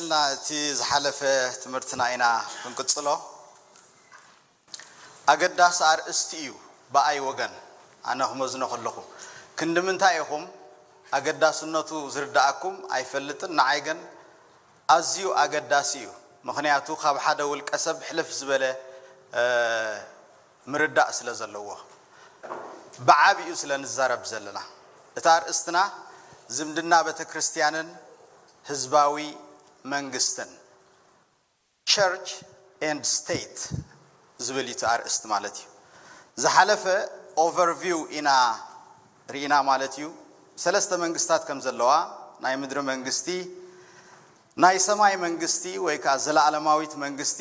እና እቲ ዝሓለፈ ትምህርትና ኢና ክንቅጽሎ። ኣገዳሲ ኣርእስቲ እዩ ብኣይ ወገን፣ ኣነ ክመዝኖ ከለኹ። ክንዲ ምንታይ ኢኹም ኣገዳስነቱ ዝርድኣኩም ኣይፈልጥን፣ ንዓይ ግን ኣዝዩ ኣገዳሲ እዩ። ምኽንያቱ ካብ ሓደ ውልቀ ሰብ ሕልፍ ዝበለ፣ እ፣ ምርዳእ ስለ ዘለዎ፣ ብዓቢኡ ስለ ንዛረብ ዘለና። እቲ ኣርእስትና ዝምድና ቤተ ክርስቲያንን ህዝባዊ መንግስትን፣ Church and State ዝብል እዩ እቲ ኣርእስቲ ማለት እዩ። ዝሓለፈ ኦቨርቪው ኢና ርኢና ማለት እዩ። ሰለስተ መንግስታት ከም ዘለዋ፣ ናይ ምድሪ መንግስቲ፣ ናይ ሰማይ መንግስቲ ወይ ከዓ ዘለኣለማዊት መንግስቲ፣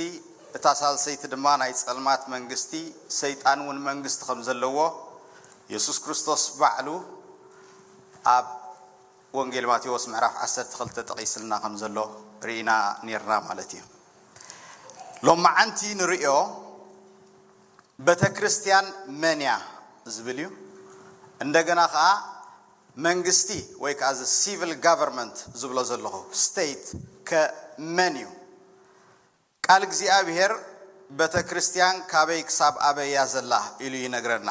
እታ ሳልሰይቲ ድማ ናይ ጸልማት መንግስቲ፣ ሰይጣን እውን መንግስቲ ከም ዘለዎ የሱስ ክርስቶስ ባዕሉ ኣብ ወንጌል ማቴዎስ ምዕራፍ ዓሰርተ ክልተ ጠቒስልና ከም ዘሎ ርኢና ኔርና ማለት እዩ። ሎማዓንቲ ንርእዮ ቤተ ክርስቲያን መን እያ ዝብል እዩ። እንደገና ከዓ መንግስቲ ወይ ከዓ እዚ ሲቪል ጋቨርንመንት ዝብሎ ዘለኹ ስቴት ከ መን እዩ? ቃል እግዚኣብሔር ቤተ ክርስቲያን ካበይ ክሳብ ኣበይ እያ ዘላ ኢሉ ይነግረና።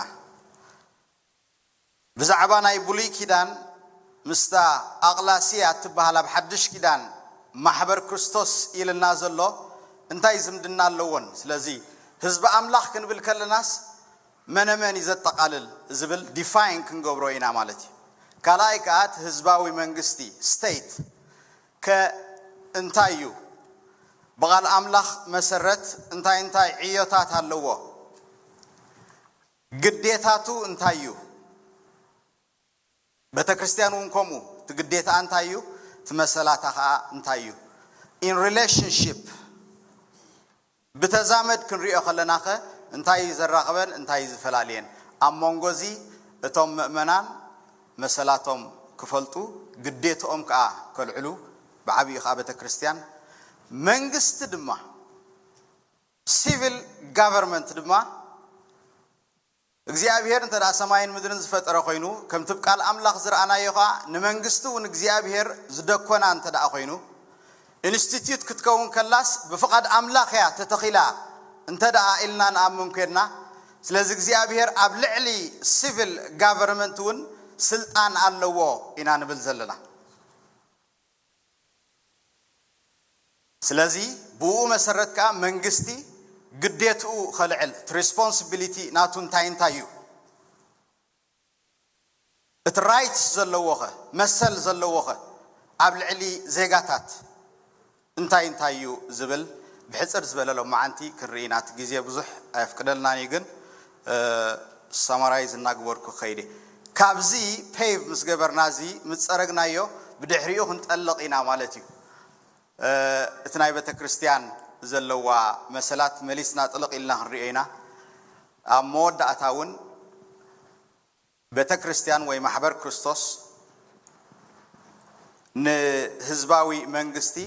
ብዛዕባ ናይ ብሉይ ኪዳን ምስታ ኣቕላስያ እትበሃል ኣብ ሓድሽ ኪዳን ማሕበር ክርስቶስ ኢልና ዘሎ እንታይ ዝምድና ኣለዎን? ስለዚ ህዝቢ ኣምላኽ ክንብል ከለናስ መነመን እዩ ዘጠቓልል ዝብል ዲፋይን ክንገብሮ ኢና ማለት እዩ። ካልኣይ ከኣ እቲ ህዝባዊ መንግስቲ ስቴት ከ እንታይ እዩ? ብቓል ኣምላኽ መሰረት እንታይ እንታይ ዕዮታት ኣለዎ? ግዴታቱ እንታይ እዩ? ቤተ ክርስቲያን እውን ከምኡ፣ እቲ ግዴታ እንታይ እዩ? እቲ መሰላታ ኸዓ እንታይ እዩ? In relationship፣ ብተዛመድ ክንሪኦ ከለና ኸ እንታይ እዩ ዘራኽበን፣ እንታይ እዩ ዝፈላልየን? ኣብ መንጎ እዚ እቶም ምእመናን መሰላቶም ክፈልጡ፣ ግዴትኦም ከዓ ከልዕሉ፣ ብዓብዩ ከዓ ቤተ ክርስቲያን፣ መንግስቲ ድማ፣ ሲቪል ጋቨርንመንት ድማ፣ እግዚኣብሔር እንተ ደኣ ሰማይን ምድርን ዝፈጠረ ኮይኑ፣ ከምቲ ብ ቃል ኣምላኽ ዝረኣናዮ ኸኣ፣ ንመንግስቲ እውን እግዚኣብሔር ዝደኮና እንተ ደኣ ኮይኑ፣ ኢንስቲትዩት ክትከውን ከላስ ብፍቓድ ኣምላኽ እያ ተተኺላ እንተ ደኣ ኢልና ንኣምን ኮይንና፣ ስለዚ እግዚኣብሔር ኣብ ልዕሊ ሲቪል ጋቨርንመንት እውን ስልጣን ኣለዎ ኢና ንብል ዘለና። ስለዚ ብኡ መሰረት ከኣ መንግስቲ ግዴትኡ ከልዕል፣ እቲ ሪስፖንሲቢሊቲ ናቱ እንታይ እንታይ እዩ? እቲ ራይትስ ዘለዎ ኸ፣ መሰል ዘለዎ ኸ፣ ኣብ ልዕሊ ዜጋታት እንታይ እንታይ እዩ ዝብል ብሕጽር ዝበለ ሎማዓንቲ ክንርኢ ኢና። እቲ ግዜ ብዙሕ ኣየፍቅደልናን እዩ፣ ግን፣ እ፣ ሰማራይዝ እናግበርኩ ክኸይድ እየ። ካብዚ ፔቭ ምስ ገበርና፣ እዚ ምስ ጸረግናዮ፣ ብድሕሪኡ ክንጠልቕ ኢና ማለት እዩ። እ፣ እቲ ናይ ቤተ ክርስቲያን ዘለዋ መሰላት መሊስና ጥልቕ ኢልና ክንሪኦ ኢና። ኣብ መወዳእታ እውን ቤተ ክርስቲያን ወይ ማሕበር ክርስቶስ ንህዝባዊ መንግስቲ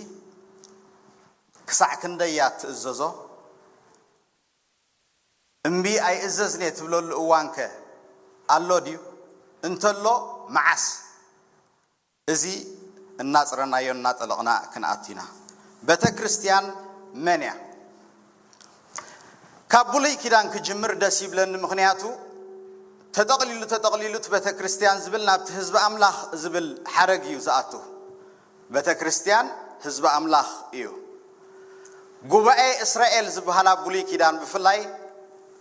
ክሳዕ ክንደይ እያ ትእዘዞ? እምቢ ኣይእዘዝን እየ ትብለሉ እዋን ከ ኣሎ ድዩ? እንተሎ መዓስ? እዚ እናጽረናዮ እናጠለቕና ክንኣቱ ኢና። ቤተ ክርስቲያን መን እያ? ካብ ብሉይ ኪዳን ክጅምር ደስ ይብለኒ፣ ምኽንያቱ ተጠቕሊሉ ተጠቕሊሉ እቲ ቤተ ክርስቲያን ዝብል ናብቲ ህዝቢ ኣምላኽ ዝብል ሓረግ እዩ ዝኣቱ። ቤተ ክርስቲያን ህዝቢ ኣምላኽ እዩ። ጉባኤ እስራኤል ዝበሃል ኣብ ብሉይ ኪዳን ብፍላይ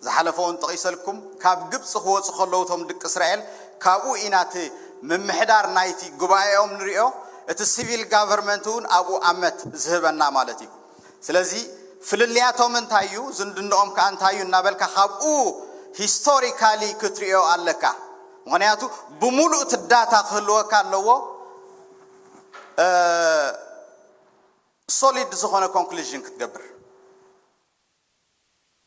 ዝሓለፈ እውን ጠቒሰልኩም፣ ካብ ግብፂ ክወፁ ከለዉ እቶም ደቂ እስራኤል ካብኡ ኢና እቲ ምምሕዳር ናይቲ ጉባኤኦም ንሪኦ፣ እቲ ሲቪል ጋቨርንመንት እውን ኣብኡ ኣመት ዝህበና ማለት እዩ። ስለዚ ፍልልያቶም እንታይ እዩ፣ ዝምድንኦም ከኣ እንታይ እዩ እናበልካ ካብኡ ሂስቶሪካሊ ክትሪኦ ኣለካ። ምኽንያቱ ብምሉእ እቲ ዳታ ክህልወካ ኣለዎ፣ እ፣ ሶሊድ ዝኾነ ኮንክሉዥን ክትገብር።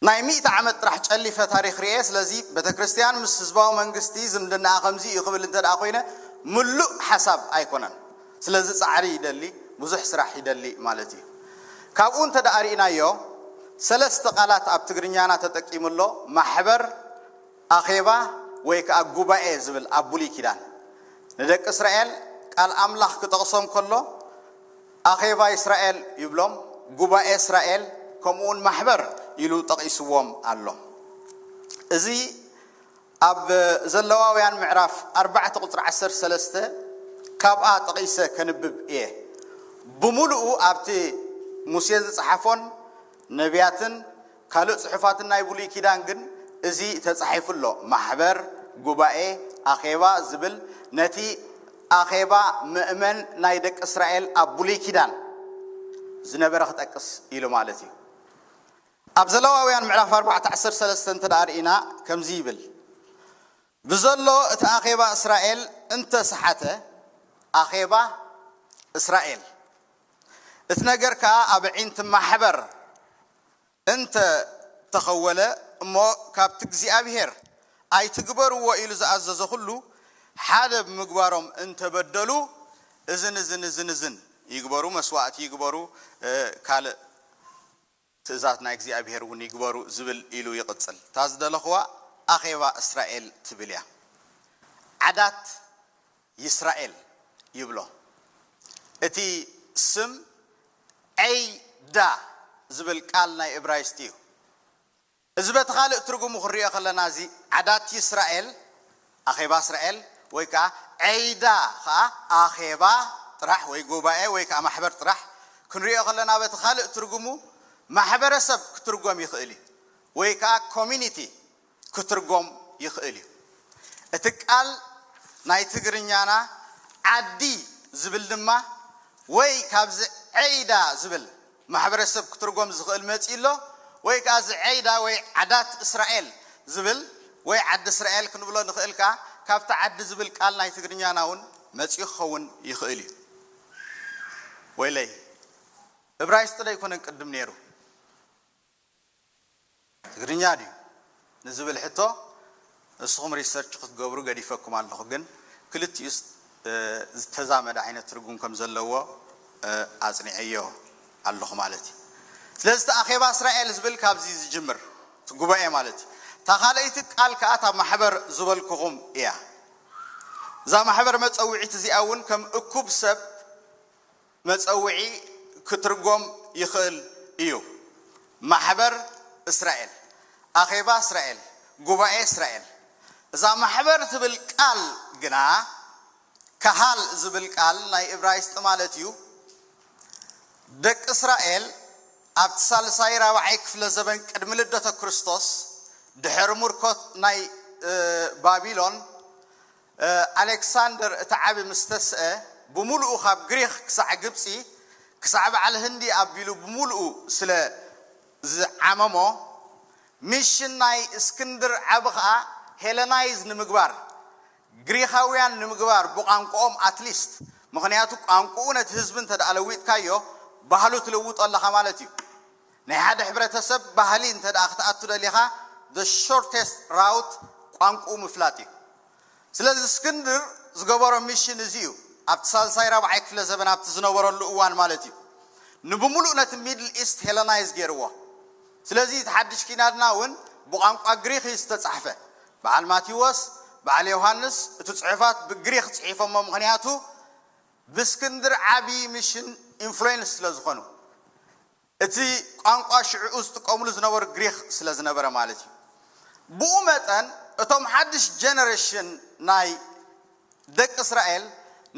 ናይ ሚእቲ ዓመት ጥራሕ ጨሊፈ ታሪኽ ርኤ። ስለዚ ቤተ ክርስቲያን ምስ ህዝባዊ መንግስቲ ዝምድናኣ ከምዚ እዩ ክብል እንተ ደኣ ኮይነ፣ ምሉእ ሓሳብ ኣይኮነን። ስለዚ ጻዕሪ ይደሊ፣ ብዙሕ ስራሕ ይደሊ ማለት እዩ። ካብኡ እንተ ደኣ ርኢናዮ፣ ሰለስተ ቃላት ኣብ ትግርኛና ተጠቂሙ ኣሎ። ማሕበር፣ ኣኼባ ወይ ከኣ ጉባኤ ዝብል ኣብ ብሉይ ኪዳን ንደቂ እስራኤል ቃል ኣምላኽ ክጠቕሶም ከሎ፣ ኣኼባ እስራኤል ይብሎም፣ ጉባኤ እስራኤል፣ ከምኡውን ማሕበር ኢሉ ጠቒስዎም ኣሎ። እዚ ኣብ ዘለዋውያን ምዕራፍ ኣርባዕተ ቁፅሪ ዓሰርተ ሰለስተ ካብኣ ጠቒሰ ከንብብ እየ። ብምሉኡ ኣብቲ ሙሴ ዝፀሓፎን ነቢያትን ካልእ ጽሑፋትን ናይ ብሉይ ኪዳን ግን እዚ ተጻሒፉ ኣሎ። ማሕበር፣ ጉባኤ፣ ኣኼባ ዝብል ነቲ ኣኼባ ምእመን ናይ ደቂ እስራኤል ኣብ ብሉይ ኪዳን ዝነበረ ክጠቅስ ኢሉ ማለት እዩ። ኣብ ዘለዋውያን ምዕራፍ ኣርባዕተ ዓሰርተ ሰለስተ እንተ ደኣ ርኢና ከምዚ ይብል፣ ብዘሎ እቲ ኣኼባ እስራኤል እንተ ሰሓተ፣ ኣኼባ እስራኤል እቲ ነገር ከኣ ኣብ ዒንቲ ማሕበር እንተ ተኸወለ እሞ ካብቲ እግዚኣብሔር ኣይትግበርዎ ኢሉ ዝኣዘዞ ኩሉ ሓደ ብምግባሮም እንተበደሉ እዝን እዝን እዝን እዝን ይግበሩ፣ መስዋእቲ ይግበሩ፣ ካልእ ትእዛዝ ናይ እግዚኣብሔር እውን ይግበሩ ዝብል ኢሉ ይቕጽል። እታ ዝደለኽዋ ኣኼባ እስራኤል ትብል እያ። ዓዳት ይስራኤል ይብሎ። እቲ ስም ዔይዳ ዝብል ቃል ናይ እብራይስጥ እዩ። እዚ በቲ ካልእ ትርጉሙ ክንሪኦ ከለና እዚ ዓዳት ይስራኤል፣ ኣኼባ እስራኤል ወይ ከዓ ዔይዳ ከዓ ኣኼባ ጥራሕ ወይ ጉባኤ ወይ ከዓ ማሕበር ጥራሕ ክንሪኦ ከለና በቲ ካልእ ትርጉሙ ማሕበረሰብ ክትርጎም ይኽእል እዩ ወይ ከዓ ኮሚኒቲ ክትርጎም ይኽእል እዩ። እቲ ቃል ናይ ትግርኛና ዓዲ ዝብል ድማ ወይ ካብዚ ዔይዳ ዝብል ማሕበረሰብ ክትርጎም ዝኽእል መፂ ኣሎ ወይ ከዓ እዚ ዔይዳ ወይ ዓዳት እስራኤል ዝብል ወይ ዓዲ እስራኤል ክንብሎ ንኽእል ከዓ ካብቲ ዓዲ ዝብል ቃል ናይ ትግርኛና እውን መፂኡ ክኸውን ይኽእል እዩ። ወይለይ እብራይስጥ ዶ ኣይኮነን ቅድም ነይሩ? ትግርኛ ድዩ ንዝብል ሕቶ ንስኹም ሪሰርች ክትገብሩ ገዲፈኩም ኣለኹ። ግን ክልቲኡስ ዝተዛመደ ዓይነት ትርጉም ከም ዘለዎ ኣፅኒዐዮ ኣለኹ ማለት እዩ። ስለዚ እቲ ኣኼባ እስራኤል ዝብል ካብዚ ዝጅምር እቲ ጉባኤ ማለት እዩ። እታ ካልኣይቲ ቃል ከዓ እታ ማሕበር ዝበልኩኹም እያ። እዛ ማሕበር መፀውዒት እዚኣ እውን ከም እኩብ ሰብ መፀውዒ ክትርጎም ይኽእል እዩ። ማሕበር እስራኤል፣ ኣኼባ እስራኤል፣ ጉባኤ እስራኤል። እዛ ማሕበር ትብል ቃል ግና ካሃል ዝብል ቃል ናይ እብራይስጥ ማለት እዩ። ደቂ እስራኤል ኣብቲ ሳልሳይ ራብዓይ ክፍለ ዘበን ቅድሚ ልደተ ክርስቶስ ድሕሪ ምርኮት ናይ ባቢሎን ኣሌክሳንደር እቲ ዓቢ ምስ ተስአ ብምሉኡ ካብ ግሪኽ ክሳዕ ግብፂ ክሳዕ በዓል ህንዲ ኣቢሉ ብምሉኡ ስለ ዝዓመሞ ሚሽን ናይ እስክንድር ዓቢ ከዓ ሄለናይዝ ንምግባር ግሪኻውያን ንምግባር ብቋንቋኦም ኣትሊስት ምኽንያቱ ቋንቋኡ ነቲ ህዝቢ እንተ ደኣ ለዊጥካዮ ባህሉ ትልውጦ ኣለኻ ማለት እዩ። ናይ ሓደ ሕብረተሰብ ባህሊ እንተ ደኣ ክትኣቱ ደሊኻ the shortest route ቋንቋኡ ምፍላጥ እዩ። ስለዚ እስክንድር ዝገበሮ ሚሽን እዚ እዩ። ኣብቲ ሳልሳይ ራብዓይ ክፍለ ዘበን ኣብቲ ዝነበረሉ እዋን ማለት እዩ። ንብምሉእ ነቲ ሚድል ኢስት ሄለናይዝ ገይርዎ። ስለዚ እቲ ሓድሽ ኪናድና እውን ብቋንቋ ግሪክ እዩ ዝተጻሕፈ። በዓል ማቴዎስ፣ በዓል ዮሃንስ እቲ ጽሑፋት ብግሪክ ጽሒፎሞ ምኽንያቱ ብእስክንድር ዓቢ ሚሽን ኢንፍሉዌንስ ስለ ዝኾኑ። እቲ ቋንቋ ሽዕኡ ዝጥቀምሉ ዝነበሩ ግሪክ ስለ ዝነበረ ማለት እዩ። ብኡ መጠን እቶም ሓድሽ ጀነሬሽን ናይ ደቂ እስራኤል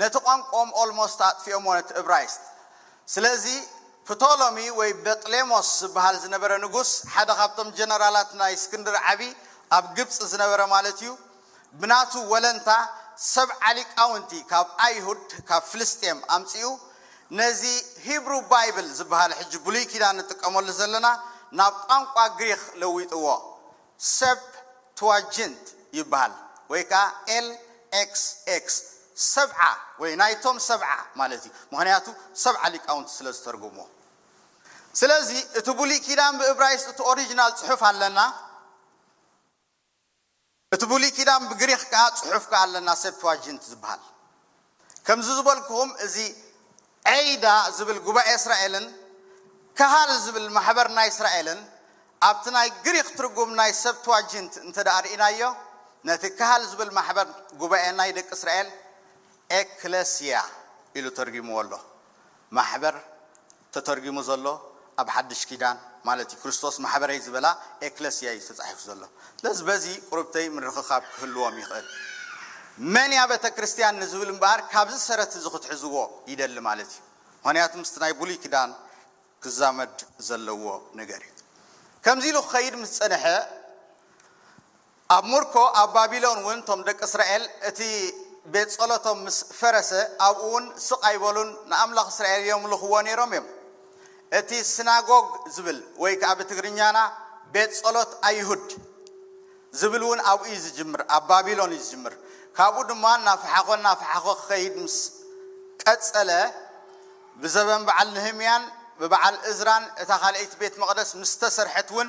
ነቲ ቋንቋኦም ኦልሞስት ኣጥፊኦሞ ነቲ እብራይስጥ። ስለዚ ፕቶሎሚ ወይ በጥሌሞስ ዝበሃል ዝነበረ ንጉስ ሓደ ካብቶም ጀነራላት ናይ እስክንድር ዓቢ ኣብ ግብፂ ዝነበረ ማለት እዩ ብናቱ ወለንታ ሰብዓ ሊቃውንቲ ካብ ኣይሁድ ካብ ፍልስጤም ኣምፂኡ ነዚ ሂብሩ ባይብል ዝበሃል ሕጂ ብሉይ ኪዳን ንጥቀመሉ ዘለና ናብ ቋንቋ ግሪክ ለዊጥዎ። ሰብ ትዋጅንት ይበሃል ወይ ከዓ ኤል ኤክስ ኤክስ ሰብዓ ወይ ናይቶም ሰብዓ ማለት እዩ። ምክንያቱ ሰብዓ ሊቃውንቲ ስለ ዝተርጉምዎ። ስለዚ እቲ ብሉይ ኪዳን ብእብራይስጥ እቲ ኦሪጂናል ፅሑፍ ኣለና፣ እቲ ብሉይ ኪዳን ብግሪክ ከዓ ፅሑፍ ከዓ ኣለና፣ ሰብ ትዋጅንት ዝበሃል። ከምዚ ዝበልኩኹም እዚ ዔይዳ ዝብል ጉባኤ እስራኤልን ካሃል ዝብል ማሕበር ናይ እስራኤልን ኣብቲ ናይ ግሪክ ትርጉም ናይ ሰብ ትዋጅንት እንተ ደኣ ርኢናዮ ነቲ ካሃል ዝብል ማሕበር ጉባኤ ናይ ደቂ እስራኤል ኤክለስያ ኢሉ ተርጊምዎ ኣሎ። ማሕበር ተተርጊሙ ዘሎ ኣብ ሓድሽ ኪዳን ማለት እዩ። ክርስቶስ ማሕበረይ ዝበላ ኤክለስያ እዩ ተጻሒፉ ዘሎ። ስለዚ በዚ ቁርብተይ ምርኽኻብ ክህልዎም ይኽእል። መን እያ ቤተ ክርስቲያን ንዝብል እምበኣር ካብዚ ሰረት እዚ ክትሕዝዎ ይደሊ ማለት እዩ። ምኽንያቱ ምስቲ ናይ ብሉይ ኪዳን ክዛመድ ዘለዎ ነገር እዩ። ከምዚ ኢሉ ክኸይድ ምስ ጸንሐ ኣብ ሙርኮ ኣብ ባቢሎን እውን እቶም ደቂ እስራኤል እቲ ቤት ጸሎቶም ምስ ፈረሰ ኣብኡ እውን ስቕ ኣይበሉን፣ ንኣምላኽ እስራኤል የምልኽዎ ነይሮም እዮም። እቲ ስናጎግ ዝብል ወይ ከዓ ብትግርኛና ቤት ጸሎት ኣይሁድ ዝብል እውን ኣብኡ እዩ ዝጅምር፣ ኣብ ባቢሎን እዩ ዝጅምር። ካብኡ ድማ እናፈሓኾ እናፈሓኾ ክኸይድ ምስ ቀጸለ ብዘበን በዓል ንህምያን ብበዓል እዝራን እታ ካልኣይቲ ቤት መቕደስ ምስ ተሰርሐት እውን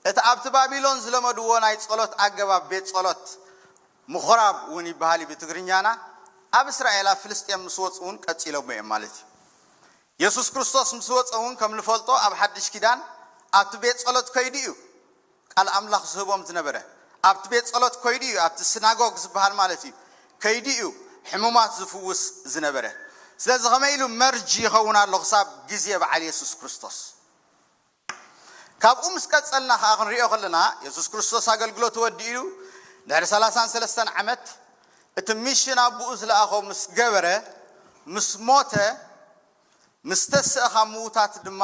እቲ ኣብቲ ባቢሎን ዝለመድዎ ናይ ጸሎት ኣገባብ ቤት ጸሎት ምኹራብ እውን ይበሃል እዩ ብትግርኛና ኣብ እስራኤል ኣብ ፍልስጤም ምስ ወፁ እውን ቀፂሎሞ እዮም ማለት እዩ። የሱስ ክርስቶስ ምስ ወፀ እውን ከም ንፈልጦ ኣብ ሓድሽ ኪዳን ኣብቲ ቤት ጸሎት ከይዱ እዩ ቃል ኣምላኽ ዝህቦም ዝነበረ። ኣብቲ ቤት ጸሎት ከይዱ እዩ ኣብቲ ስናጎግ ዝበሃል ማለት እዩ ከይዱ እዩ ሕሙማት ዝፍውስ ዝነበረ። ስለዚ ከመይ ኢሉ መርጅ ይኸውን ኣሎ ክሳብ ግዜ በዓል የሱስ ክርስቶስ። ካብኡ ምስ ቀጸልና ከዓ ክንሪኦ ከለና የሱስ ክርስቶስ ኣገልግሎት ወዲኡ ድሕሪ ሰላሳን ሰለስተን ዓመት እቲ ሚሽን ኣቦኡ ዝለኣኾ ምስ ገበረ ምስ ሞተ ምስ ተስእኻ ምዉታት ድማ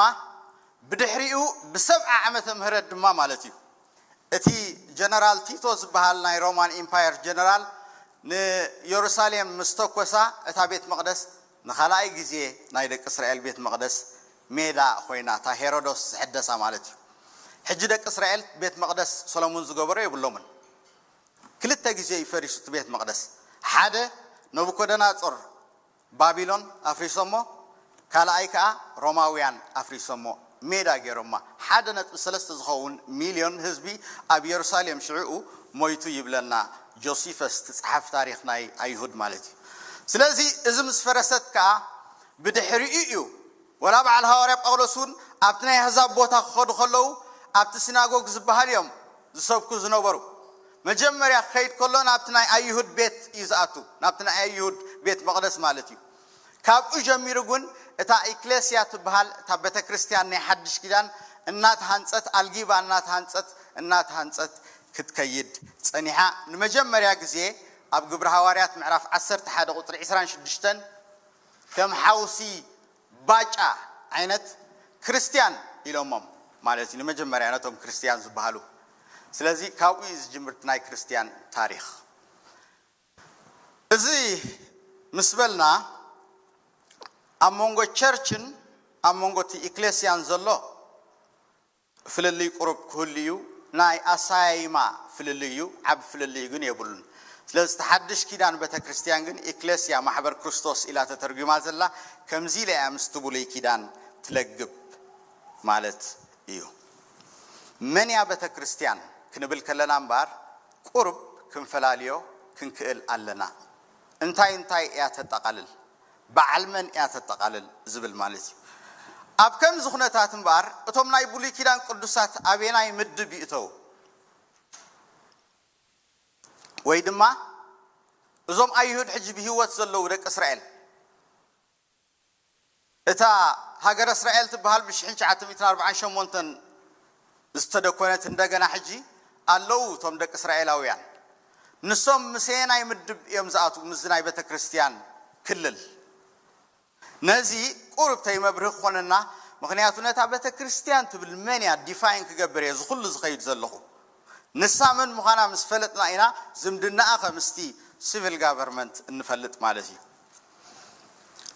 ብድሕሪኡ ብሰብዓ ዓመተ ምህረት ድማ ማለት እዩ እቲ ጀነራል ቲቶ ዝበሃል ናይ ሮማን ኢምፓየር ጀነራል ንየሩሳሌም ምስ ተኮሳ እታ ቤት መቕደስ ንኻልኣይ ግዜ ናይ ደቂ እስራኤል ቤት መቕደስ ሜዳ ኮይና እታ ሄሮዶስ ዝሕደሳ ማለት እዩ። ሕጂ ደቂ እስራኤል ቤት መቕደስ ሰሎሞን ዝገበሮ የብሎምን። ክልተ ግዜ እዩ ፈሪሱ እቲ ቤት መቕደስ። ሓደ ነቡኮደናጾር ባቢሎን ኣፍሪሶሞ፣ ካልኣይ ከዓ ሮማውያን ኣፍሪሶሞ ሜዳ ገይሮማ። ሓደ ነጥቢ ሰለስተ ዝኸውን ሚልዮን ህዝቢ ኣብ የሩሳሌም ሽዕኡ ሞይቱ ይብለና ጆሲፈስ ትጽሓፍ ታሪኽ ናይ ኣይሁድ ማለት እዩ። ስለዚ እዚ ምስ ፈረሰት ከዓ ብድሕሪኡ እዩ ወላ በዓል ሃዋርያ ጳውሎስ እውን ኣብቲ ናይ ኣህዛብ ቦታ ክኸዱ ከለዉ ኣብቲ ሲናጎግ ዝበሃል እዮም ዝሰብኩ ዝነበሩ። መጀመርያ ክኸይድ ከሎ ናብቲ ናይ ኣይሁድ ቤት እዩ ዝኣቱ፣ ናብቲ ናይ ኣይሁድ ቤት መቕደስ ማለት እዩ። ካብኡ ጀሚሩ ግን እታ ኢክሌስያ ትበሃል እታ ቤተ ክርስቲያን ናይ ሓድሽ ኪዳን እናተሃንጸት ኣልጊባ እናተሃንጸት እናተሃንጸት ክትከይድ ጸኒሓ። ንመጀመርያ ግዜ ኣብ ግብሪ ሃዋርያት ምዕራፍ ዓሰርተ ሓደ ቁፅሪ ዕስራን ሽዱሽተን ከም ሓውሲ ባጫ ዓይነት ክርስቲያን ኢሎሞም ማለት እዩ። ንመጀመርያ ነቶም ክርስቲያን ዝበሃሉ። ስለዚ ካብኡ እዩ ዝጅምር ናይ ክርስቲያን ታሪኽ። እዚ ምስ በልና ኣብ መንጎ ቸርችን ኣብ መንጎ እቲ ኢክሌስያን ዘሎ ፍልልይ ቁሩብ ክህሉ እዩ። ናይ ኣሳያይማ ፍልልይ እዩ፣ ዓብ ፍልልይ ግን የብሉን። ስለዚ እቲ ሓድሽ ኪዳን ቤተ ክርስቲያን ግን ኢክሌስያ ማሕበር ክርስቶስ ኢላ ተተርጉማ ዘላ ከምዚ ኢላ እያ ምስቲ ብሉይ ኪዳን ትለግብ ማለት እዩ። መን እያ ቤተ ክርስቲያን ክንብል ከለና እምበኣር ቁሩብ ክንፈላልዮ ክንክእል ኣለና። እንታይ እንታይ እያ ተጠቓልል? በዓል መን እያ ተጠቓልል ዝብል ማለት እዩ። ኣብ ከምዚ ኩነታት እምበኣር እቶም ናይ ብሉይ ኪዳን ቅዱሳት ኣበየናይ ምድብ ይእተው? ወይ ድማ እዞም ኣይሁድ ሕጂ ብህይወት ዘለዉ ደቂ እስራኤል እታ ሃገረ እስራኤል ትበሃል ብሽሕን ትሽዓተ ሚእትን ኣርባዓን ሸሞንተን ዝተደኮነት እንደገና ሕጂ ኣለዉ እቶም ደቂ እስራኤላውያን። ንሶም ምሰየናይ ምድብ እዮም ዝኣትዉ ምስዚ ናይ ቤተ ክርስቲያን ክልል? ነዚ ቁሩብ ተይመብርህ ክኾነና፣ ምኽንያቱ ነታ ቤተ ክርስቲያን ትብል መን እያ ዲፋይን ክገብር እየ ዝኹሉ ዝኸይድ ዘለኹ። ንሳ መን ምዃና ምስ ፈለጥና ኢና ዝምድናኣ ከምስቲ ሲቪል ጋቨርመንት እንፈልጥ ማለት እዩ።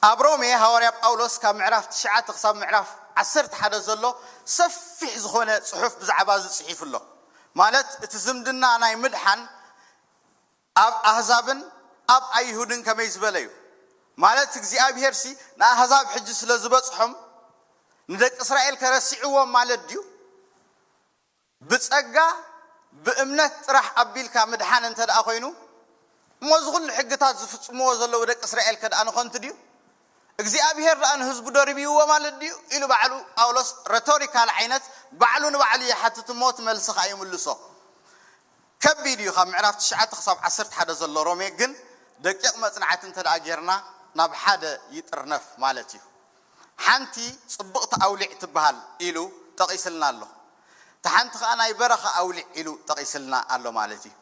ኣብ ሮሜ ሃዋርያ ጳውሎስ ካብ ምዕራፍ ትሽዓተ ክሳብ ምዕራፍ ዓሰርተ ሓደ ዘሎ ሰፊሕ ዝኾነ ጽሑፍ ብዛዕባ እዚ ጽሒፉ ኣሎ። ማለት እቲ ዝምድና ናይ ምድሓን ኣብ ኣህዛብን ኣብ ኣይሁድን ከመይ ዝበለ እዩ? ማለት እግዚኣብሄር ሲ ንኣህዛብ ሕጂ ስለ ዝበጽሖም ንደቂ እስራኤል ከረሲዕዎም ማለት ድዩ? ብጸጋ ብእምነት ጥራሕ ኣቢልካ ምድሓን እንተ ደኣ ኮይኑ እሞ እዚ ኩሉ ሕግታት ዝፍጽምዎ ዘለዉ ደቂ እስራኤል ከ ደኣ ንኸንቱ ድዩ? እግዚኣብሄር ደኣ ንህዝቡ ደርብይዎ ማለት ድዩ ኢሉ ባዕሉ ጳውሎስ ረቶሪካል ዓይነት ባዕሉ ንባዕሉ ይሓትት እሞ እቲ መልሲ ከዓ ይምልሶ። ከቢድ እዩ። ካብ ምዕራፍ ትሽዓተ ክሳብ ዓሰርተ ሓደ ዘሎ ሮሜ ግን ደቂቕ መጽናዕቲ እንተ ደኣ ጌርና ናብ ሓደ ይጥርነፍ ማለት እዩ። ሓንቲ ጽብቕቲ ኣውሊዕ ትበሃል ኢሉ ጠቒስልና ኣሎ። እታ ሓንቲ ኸኣ ናይ በረኻ ኣውሊዕ ኢሉ ጠቒስልና ኣሎ ማለት እዩ።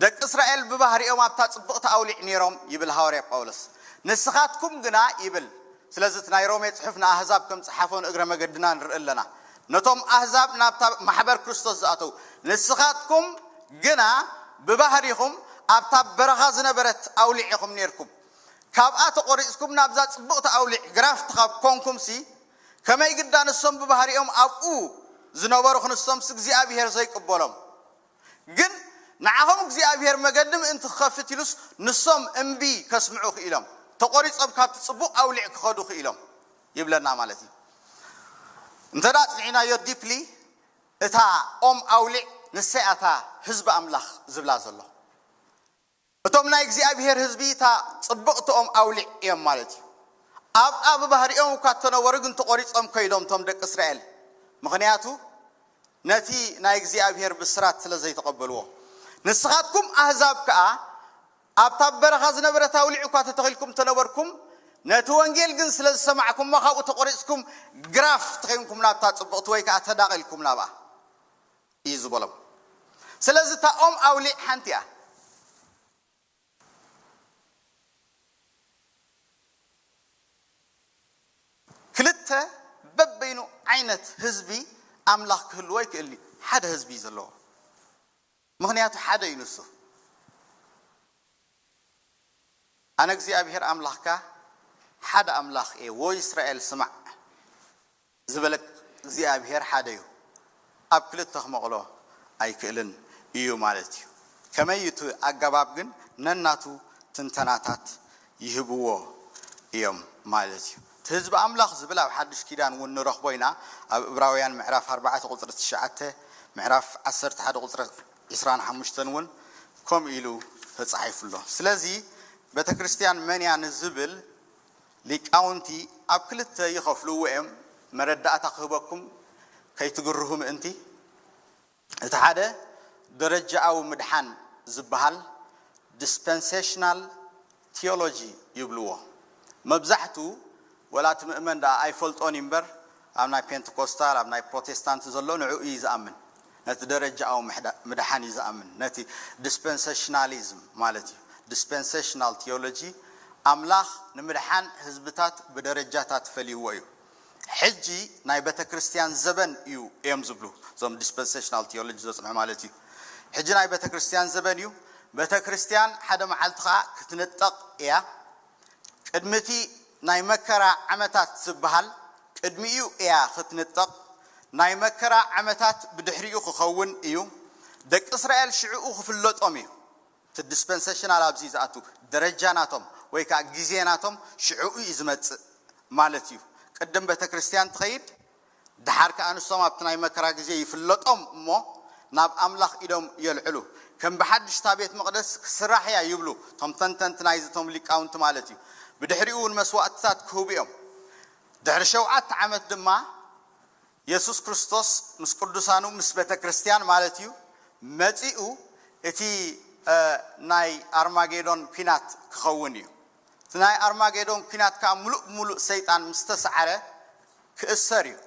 ደቂ እስራኤል ብባህሪኦም ኣብታ ጽብቕቲ ኣውሊዕ ነይሮም ይብል ሃዋርያ ጳውሎስ። ንስኻትኩም ግና ይብል። ስለዚ እቲ ናይ ሮሜ ጽሑፍ ንኣህዛብ ከም ጸሓፎ ንእግረ መገድና ንርኢ ኣለና። ነቶም ኣህዛብ ናብታ ማሕበር ክርስቶስ ዝኣተው፣ ንስኻትኩም ግና ብባህሪኹም ኣብታ በረኻ ዝነበረት ኣውሊዕ ኢኹም ነይርኩም። ካብኣ ተቖሪጽኩም ናብዛ ጽብቕቲ ኣውሊዕ ግራፍት ካብ ኮንኩምሲ፣ ከመይ ግዳ ንሶም ብባህሪኦም ኣብኡ ዝነበሩ ክንሶምስ እግዚኣብሔር ዘይቅበሎም? ግን ንዓኹም እግዚኣብሔር መገዲ ምእንቲ ክኸፍት ኢሉስ ንሶም እምቢ ከስምዑ ክኢሎም፣ ተቖሪጾም ካብቲ ጽቡቕ ኣውሊዕ ክኸዱ ክኢሎም ይብለና ማለት እዩ። እንተ ደኣ ኣጽኒዕናዮ ዲፕሊ፣ እታ ኦም ኣውሊዕ ንሰይ ኣታ ህዝቢ ኣምላኽ ዝብላ ዘሎ። እቶም ናይ እግዚኣብሔር ህዝቢ እታ ጽብቕቲ ኦም ኣውሊዕ እዮም ማለት እዩ። ኣብኣ ብባህሪኦም እኳ እተነበሩ ግን ተቖሪጾም ከይዶም እቶም ደቂ እስራኤል። ምኽንያቱ ነቲ ናይ እግዚኣብሔር ብስራት ስለ ዘይተቐበልዎ። ንስኻትኩም ኣህዛብ ከኣ ኣብታ በረኻ ዝነበረት ኣውሊዕ እኳ ተተኺልኩም ተነበርኩም፣ ነቲ ወንጌል ግን ስለ ዝሰማዕኩሞ ካብኡ ተቖሪጽኩም ግራፍ ተኸይንኩም ናብታ ጽብቕቲ ወይ ከኣ ተዳቒልኩም ናብኣ እዩ ዝበሎም። ስለዚ እታ ኦም ኣውሊዕ ሓንቲ እያ። ክልተ በበይኑ ዓይነት ህዝቢ ኣምላኽ ክህልዎ ኣይክእልኒ። ሓደ ህዝቢ እዩ ዘለዎ። ምኽንያቱ ሓደ እዩ ንሱ። ኣነ እግዚኣብሔር ኣምላኽካ ሓደ ኣምላኽ እየ፣ ወይ እስራኤል ስማዕ ዝበለ እግዚኣብሔር ሓደ እዩ። ኣብ ክልተ ክመቕሎ ኣይክእልን እዩ ማለት እዩ። ከመይ እዩ እቲ ኣገባብ ግን ነናቱ ትንተናታት ይህብዎ እዮም ማለት እዩ። እቲ ህዝቢ ኣምላኽ ዝብል ኣብ ሓድሽ ኪዳን እውን ንረኽቦ ኢና። ኣብ ዕብራውያን ምዕራፍ ኣርባዕተ ቁፅሪ ትሽዓተ፣ ምዕራፍ ዓሰርተ ሓደ ቁፅሪ ዕስራን ሓሙሽተን እውን ከምኡ ኢሉ ተጻሒፉ ኣሎ። ስለዚ ቤተ ክርስቲያን መን እያ ንዝብል ሊቃውንቲ ኣብ ክልተ ይኸፍልዎ እዮም። መረዳእታ ክህበኩም ከይትግርሁ ምእንቲ፣ እቲ ሓደ ደረጃኣዊ ምድሓን ዝበሃል ዲስፐንሴሽናል ቲዮሎጂ ይብልዎ። መብዛሕቱ ወላ እቲ ምእመን ደኣ ኣይፈልጦን እዩ እምበር፣ ኣብ ናይ ፔንቴኮስታል፣ ኣብ ናይ ፕሮቴስታንት ዘሎ ንዕኡ እዩ ዝኣምን። ነቲ ደረጃኣዊ ምሕዳ-፣ ምድሓን እዩ ዝኣምን። ነቲ ዲስፐንሴሽናሊዝም ማለት እዩ። ዲስፐንሴሽናል ቲዮሎጂ ኣምላኽ ንምድሓን ህዝብታት ብደረጃታት ፈልይዎ እዩ። ሕጂ ናይ ቤተ ክርስቲያን ዘበን እዩ እዮም ዝብሉ እዞም ዲስፐንሴሽናል ቲዮሎጂ ዘጽንሑ ማለት እዩ። ሕጂ ናይ ቤተ ክርስቲያን ዘበን እዩ። ቤተ ክርስቲያን ሓደ መዓልቲ ኸኣ ክትንጠቕ እያ። ቅድሚ እቲ ናይ መከራ ዓመታት ዝበሃል ቅድሚኡ እያ ክትንጠቕ። ናይ መከራ ዓመታት ብድሕሪኡ ክኸውን እዩ። ደቂ እስራኤል ሽዕኡ ክፍለጦም እዩ። እቲ ዲስፐንሴሽናል ኣብዚ ዝኣቱ ደረጃ ናቶም ወይ ከዓ ግዜ ናቶም ሽዕኡ እዩ ዝመጽእ ማለት እዩ። ቅድም ቤተ ክርስቲያን ትኸይድ፣ ደሓር ከዓ ንሶም ኣብቲ ናይ መከራ ግዜ ይፍለጦም እሞ ናብ ኣምላኽ ኢዶም የልዕሉ። ከም ብሓድሽ እታ ቤት መቕደስ ክስራሕ እያ ይብሉ እቶም ተንተንቲ ናይዚ እቶም ሊቃውንቲ ማለት እዩ። ብድሕሪኡ እውን መስዋእትታት ክህቡ እዮም። ድሕሪ ሸውዓተ ዓመት ድማ የሱስ ክርስቶስ ምስ ቅዱሳኑ ምስ ቤተ ክርስቲያን ማለት እዩ መጺኡ እቲ እ፣ ናይ ኣርማጌዶን ኲናት ክኸውን እዩ። እቲ ናይ ኣርማጌዶን ኲናት ከዓ ሙሉእ ብሙሉእ ሰይጣን ምስ ተሰዓረ ክእሰር እዩ።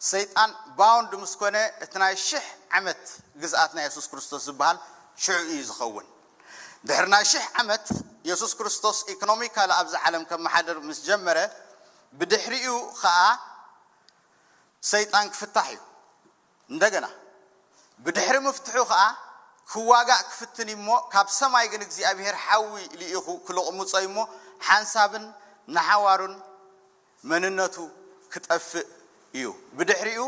ሰይጣን ባውንድ ምስ ኮነ እቲ ናይ ሽሕ ዓመት ግዝኣት ናይ የሱስ ክርስቶስ ዝበሃል ሽዑ እዩ ዝኸውን። ድሕሪ ናይ ሽሕ ዓመት የሱስ ክርስቶስ ኢኮኖሚካሊ ኣብዚ ዓለም ከመሓድር ምስ ጀመረ ብድሕሪኡ ከዓ ሰይጣን ክፍታሕ እዩ። እንደገና ብድሕሪ ምፍትሑ ከዓ ክዋጋእ ክፍትን እዩ እሞ ካብ ሰማይ ግን እግዚኣብሔር ሓዊ ልኢኹ ክልቕሙጾ እዩ እሞ ሓንሳብን ንሓዋሩን መንነቱ ክጠፍእ እዩ። ብድሕሪኡ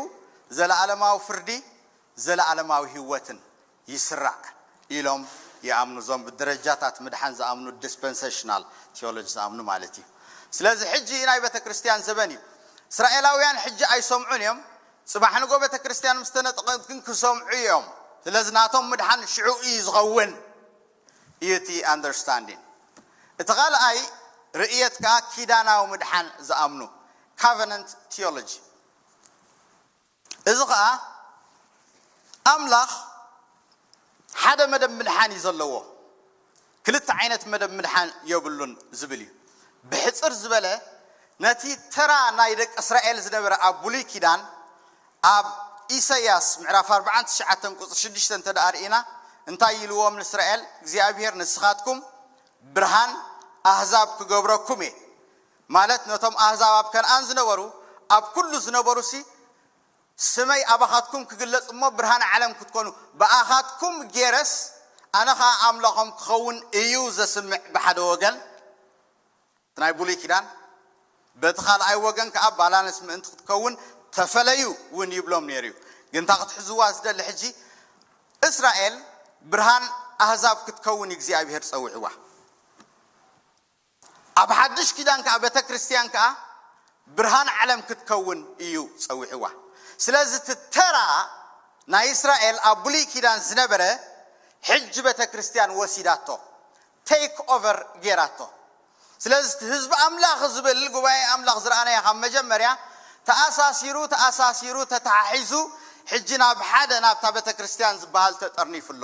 ዘለዓለማዊ ፍርዲ ዘለዓለማዊ ህይወትን ይስራዕ ኢሎም ይኣምኑ። እዞም ብደረጃታት ምድሓን ዝኣምኑ ዲስፐንሴሽናል ቲዮሎጂ ዝኣምኑ ማለት እዩ። ስለዚ ሕጂ ናይ ቤተ ክርስቲያን ዘበን እዩ። እስራኤላውያን ሕጂ ኣይሰምዑን እዮም። ጽባሕ ንጎ ቤተ ክርስቲያን ምስ ተነጠቐት ግን ክሰምዑ እዮም። ስለዚ ናቶም ምድሓን ሽዑ እዩ ዝኸውን እዩ እቲ ኣንደርስታንዲንግ። እቲ ካልኣይ ርእየት ከዓ ኪዳናዊ ምድሓን ዝኣምኑ ካቨነንት ቲዮሎጂ። እዚ ኸዓ ኣምላኽ ሓደ መደብ ምድሓን እዩ ዘለዎ፣ ክልተ ዓይነት መደብ ምድሓን የብሉን ዝብል እዩ። ብሕፅር ዝበለ ነቲ ተራ ናይ ደቂ እስራኤል ዝነበረ ኣብ ብሉይ ኪዳን ኣብ ኢሳያስ ምዕራፍ ኣርባዓን ትሽዓተን ቁፅሪ ሽዱሽተ እንተ ደኣ ርኢና እንታይ ኢልዎም ንእስራኤል እግዚኣብሔር ንስኻትኩም ብርሃን ኣህዛብ ክገብረኩም እየ ማለት ነቶም ኣህዛብ ኣብ ከነኣን ዝነበሩ ኣብ ኩሉ ዝነበሩ ሲ ስመይ ኣባኻትኩም ክግለጽ እሞ ብርሃን ዓለም ክትኮኑ ብኣኻትኩም ጌረስ ኣነ ኸዓ ኣምላኾም ክኸውን እዩ ዘስምዕ ብሓደ ወገን ናይ ብሉይ ኪዳን በቲ ካልኣይ ወገን ከዓ ባላንስ ምእንቲ ክትከውን ተፈለዩ እውን ይብሎም ነይሩ እዩ። ግን እታ ክትሕዝዋ ዝደሊ ሕጂ እስራኤል ብርሃን ኣህዛብ ክትከውን እግዚኣብሔር ጸዊዕዋ። ኣብ ሓድሽ ኪዳን ከዓ ቤተ ክርስቲያን ከዓ ብርሃን ዓለም ክትከውን እዩ ጸዊዕዋ። ስለዚ እቲ ተራ ናይ እስራኤል ኣብ ብሉይ ኪዳን ዝነበረ ሕጂ ቤተ ክርስቲያን ወሲዳቶ ቴክ ኦቨር ጌራቶ። ስለዚ እቲ ህዝቢ ኣምላኽ ዝብል ጉባኤ ኣምላኽ ዝረኣናዮ ካብ መጀመርያ ተኣሳሲሩ ተኣሳሲሩ ተተሓሒዙ ሕጂ ናብ ሓደ ናብታ ቤተ ክርስቲያን ዝበሃል ተጠርኒፉ ኣሎ።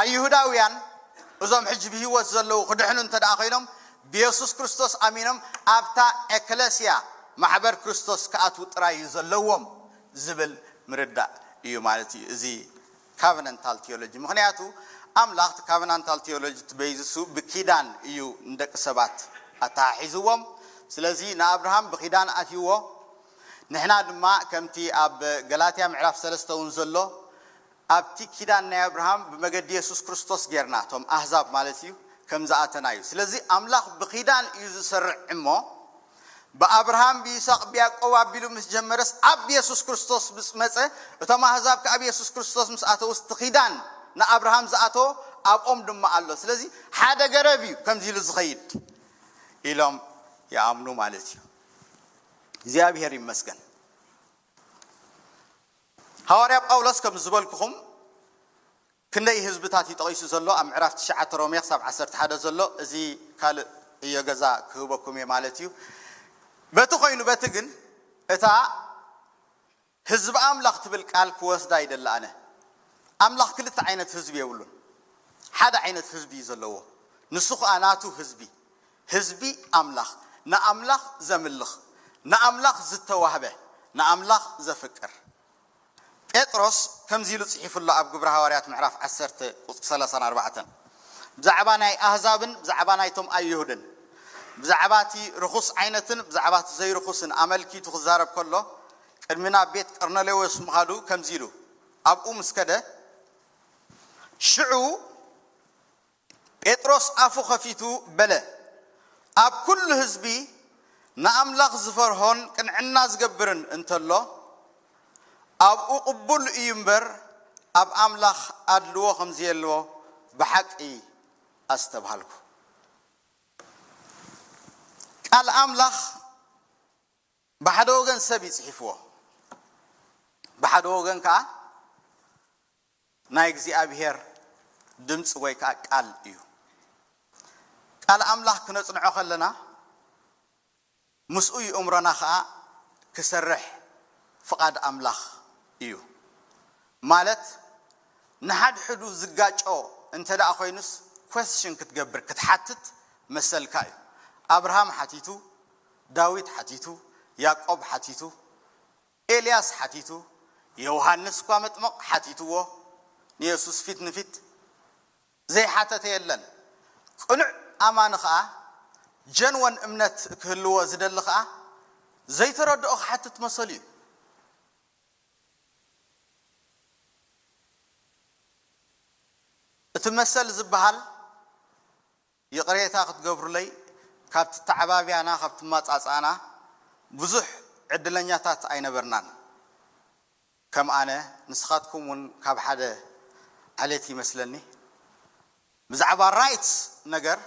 ኣይሁዳውያን እዞም ሕጂ ብህይወት ዘለዉ ክድሕኑ እንተ ደኣ ኮይኖም ብየሱስ ክርስቶስ ኣሚኖም ኣብታ ኤክለስያ ማሕበር ክርስቶስ ክኣትዉ ጥራይ እዩ ዘለዎም ዝብል ምርዳእ እዩ ማለት እዩ። እዚ ካቨናንታል ቴዎሎጂ ምክንያቱ ኣምላኽ እቲ ካቨናንታል ቴዎሎጂ እቲ በይዝሱ ብኪዳን እዩ ንደቂ ሰባት ኣተሓሒዝዎም። ስለዚ ንኣብርሃም ብኪዳን ኣትይዎ። ንሕና ድማ ከምቲ ኣብ ገላትያ ምዕራፍ ሰለስተ እውን ዘሎ ኣብቲ ኪዳን ናይ ኣብርሃም ብመገዲ የሱስ ክርስቶስ ጌርና እቶም ኣህዛብ ማለት እዩ ከም ዝኣተና እዩ። ስለዚ ኣምላኽ ብኪዳን እዩ ዝሰርዕ እሞ ብኣብርሃም ብይስቅ ብያዕቆብ ኣቢሉ ምስ ጀመረስ ኣብ የሱስ ክርስቶስ ምስ መጸ እቶም ኣህዛብ ከኣ ኣብ የሱስ ክርስቶስ ምስ ኣተውስ እቲ ኪዳን ንኣብርሃም ዝኣተዎ ኣብኦም ድማ ኣሎ። ስለዚ ሓደ ገረብ እዩ ከምዚ ኢሉ ዝኸይድ ኢሎም ይኣምኑ ማለት እዩ። እግዚኣብሔር ይመስገን። ሃዋርያ ጳውሎስ ከም ዝበልኩኹም ክንደይ ህዝብታት እዩ ጠቒሱ ዘሎ ኣብ ምዕራፍ ትሽዓተ ሮሜ ክሳብ ዓሰርተ ሓደ ዘሎ እዚ ካልእ እዮ ገዛ ክህበኩም እየ ማለት እዩ። በቲ ኮይኑ በቲ ግን እታ ህዝቢ ኣምላኽ ትብል ቃል ክወስዳ ይደሊ ኣነ። ኣምላኽ ክልተ ዓይነት ህዝቢ የብሉን። ሓደ ዓይነት ህዝቢ እዩ ዘለዎ። ንሱ ኸኣ ናቱ ህዝቢ፣ ህዝቢ ኣምላኽ፣ ንኣምላኽ ዘምልኽ፣ ንኣምላኽ ዝተዋህበ፣ ንኣምላኽ ዘፍቅር። ጴጥሮስ ከምዚ ኢሉ ጽሒፉ ኣሎ ኣብ ግብሪ ሃዋርያት ምዕራፍ ዓሰርተ ቁጽሪ ሰላሳን ኣርባዕተን ብዛዕባ ናይ ኣህዛብን ብዛዕባ ናይቶም ኣይሁድን ብዛዕባ እቲ ርኹስ ዓይነትን ብዛዕባ እቲ ዘይርኹስን ኣመልኪቱ ክዛረብ ከሎ ቅድሚ ናብ ቤት ቀርነሌዎስ ምኻዱ ከምዚ ኢሉ ኣብኡ ምስ ከደ ሽዑ ጴጥሮስ ኣፉ ኸፊቱ በለ፣ ኣብ ኩሉ ህዝቢ ንኣምላኽ ዝፈርሆን ቅንዕና ዝገብርን እንተሎ፣ ኣብኡ ቅቡል እዩ እምበር፣ ኣብ ኣምላኽ ኣድልዎ ከም ዘየሎ ብሓቂ ኣስተብሃልኩ። ቃል ኣምላኽ ብሓደ ወገን ሰብ እዩ ጽሒፍዎ፣ ብሓደ ወገን ከኣ ናይ እግዚኣብሔር ድምፂ ወይ ከዓ ቃል እዩ። ቃል ኣምላኽ ክነፅንዖ ከለና ምስኡ ይእምሮና ከዓ ክሰርሕ ፍቓድ ኣምላኽ እዩ። ማለት ንሓድሕዱ ዝጋጮ እንተ ደኣ ኮይኑስ ኮስሽን ክትገብር ክትሓትት መሰልካ እዩ። ኣብርሃም ሓቲቱ፣ ዳዊት ሓቲቱ፣ ያዕቆብ ሓቲቱ፣ ኤልያስ ሓቲቱ፣ ዮሃንስ እኳ መጥምቕ ሓቲትዎ ንየሱስ ፊት ንፊት ዘይሓተተ የለን። ቅኑዕ ኣማኒ ኸኣ ጀንወን እምነት ክህልዎ ዝደሊ ኸኣ ዘይተረድኦ ክሓትት መሰሉ እዩ። እቲ መሰል ዝበሃል ይቕሬታ ክትገብሩለይ ካብቲ ተዓባብያና ካብ ትማጻጻእና ብዙሕ ዕድለኛታት ኣይነበርናን። ከም ኣነ ንስኻትኩም እውን ካብ ሓደ ዓሌት ይመስለኒ። ብዛዕባ ራይትስ ነገር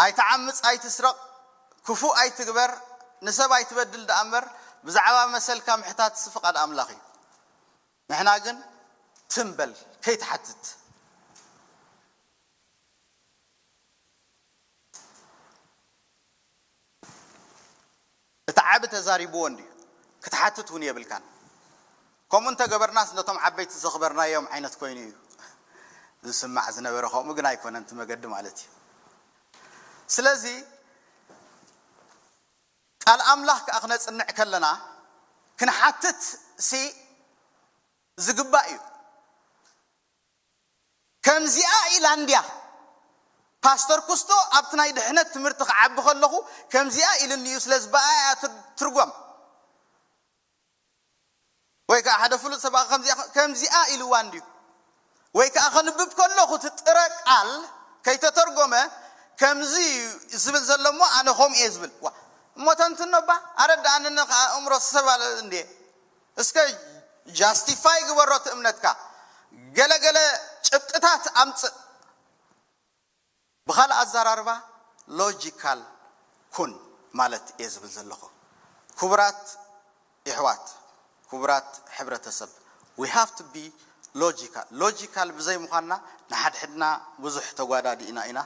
ኣይትዓምፅ ኣይትስረቕ ክፉእ ኣይትግበር ንሰብ ኣይትበድል ደኣ እምበር ብዛዕባ መሰልካ ምሕታትሲ ፍቓድ ኣምላኽ እዩ። ንሕና ግን ትም በል ከይትሓትት። እቲ ዓቢ ተዛሪብዎ እንድዩ ክትሓትት እውን የብልካን። ከምኡ እንተገበርናስ ነቶም ዓበይቲ ዘኽበርናዮም ዓይነት ኮይኑ እዩ ዝስማዕ ዝነበረ። ከምኡ ግን ኣይኮነን እቲ መገዲ ማለት እዩ። ስለዚ ቃል ኣምላኽ ከኣ ክነጽንዕ ከለና ክንሓትት ሲ ዝግባእ እዩ። ከምዚኣ ኢላ እንድያ ፓስተር ኩስቶ ኣብቲ ናይ ድሕነት ትምህርቲ ክዓቢ ከለኹ ከምዚኣ ኢልኒ እዩ፣ ስለዚ ብኣ እያ ትርጎም። ወይ ከዓ ሓደ ፍሉጥ ሰብ ከምዚኣ ኢልዋ እንድዩ። ወይ ከዓ ከንብብ ከለኹ እቲ ጥረ ቃል ከይተተርጎመ ከምዚ እዩ ዝብል ዘሎ እሞ ኣነ ከምኡ እየ ዝብል። ዋ እሞ ተንትኖ እባ ኣረድኣኒ። ከዓ ኣእምሮ ሰብ ኣለ እንዴ? እስከ ጃስቲፋይ ግበሮ እቲ እምነትካ። ገለገለ ጭብጥታት ኣምፅእ። ብኻልእ ኣዘራርባ ሎጂካል ኩን ማለት እየ ዝብል ዘለኹ። ክቡራት የሕዋት፣ ክቡራት ሕብረተሰብ፣ we have to be logical። ሎጂካል ብዘይ ምዃንና ንሓድሕድና ብዙሕ ተጓዳዲእና ኢና።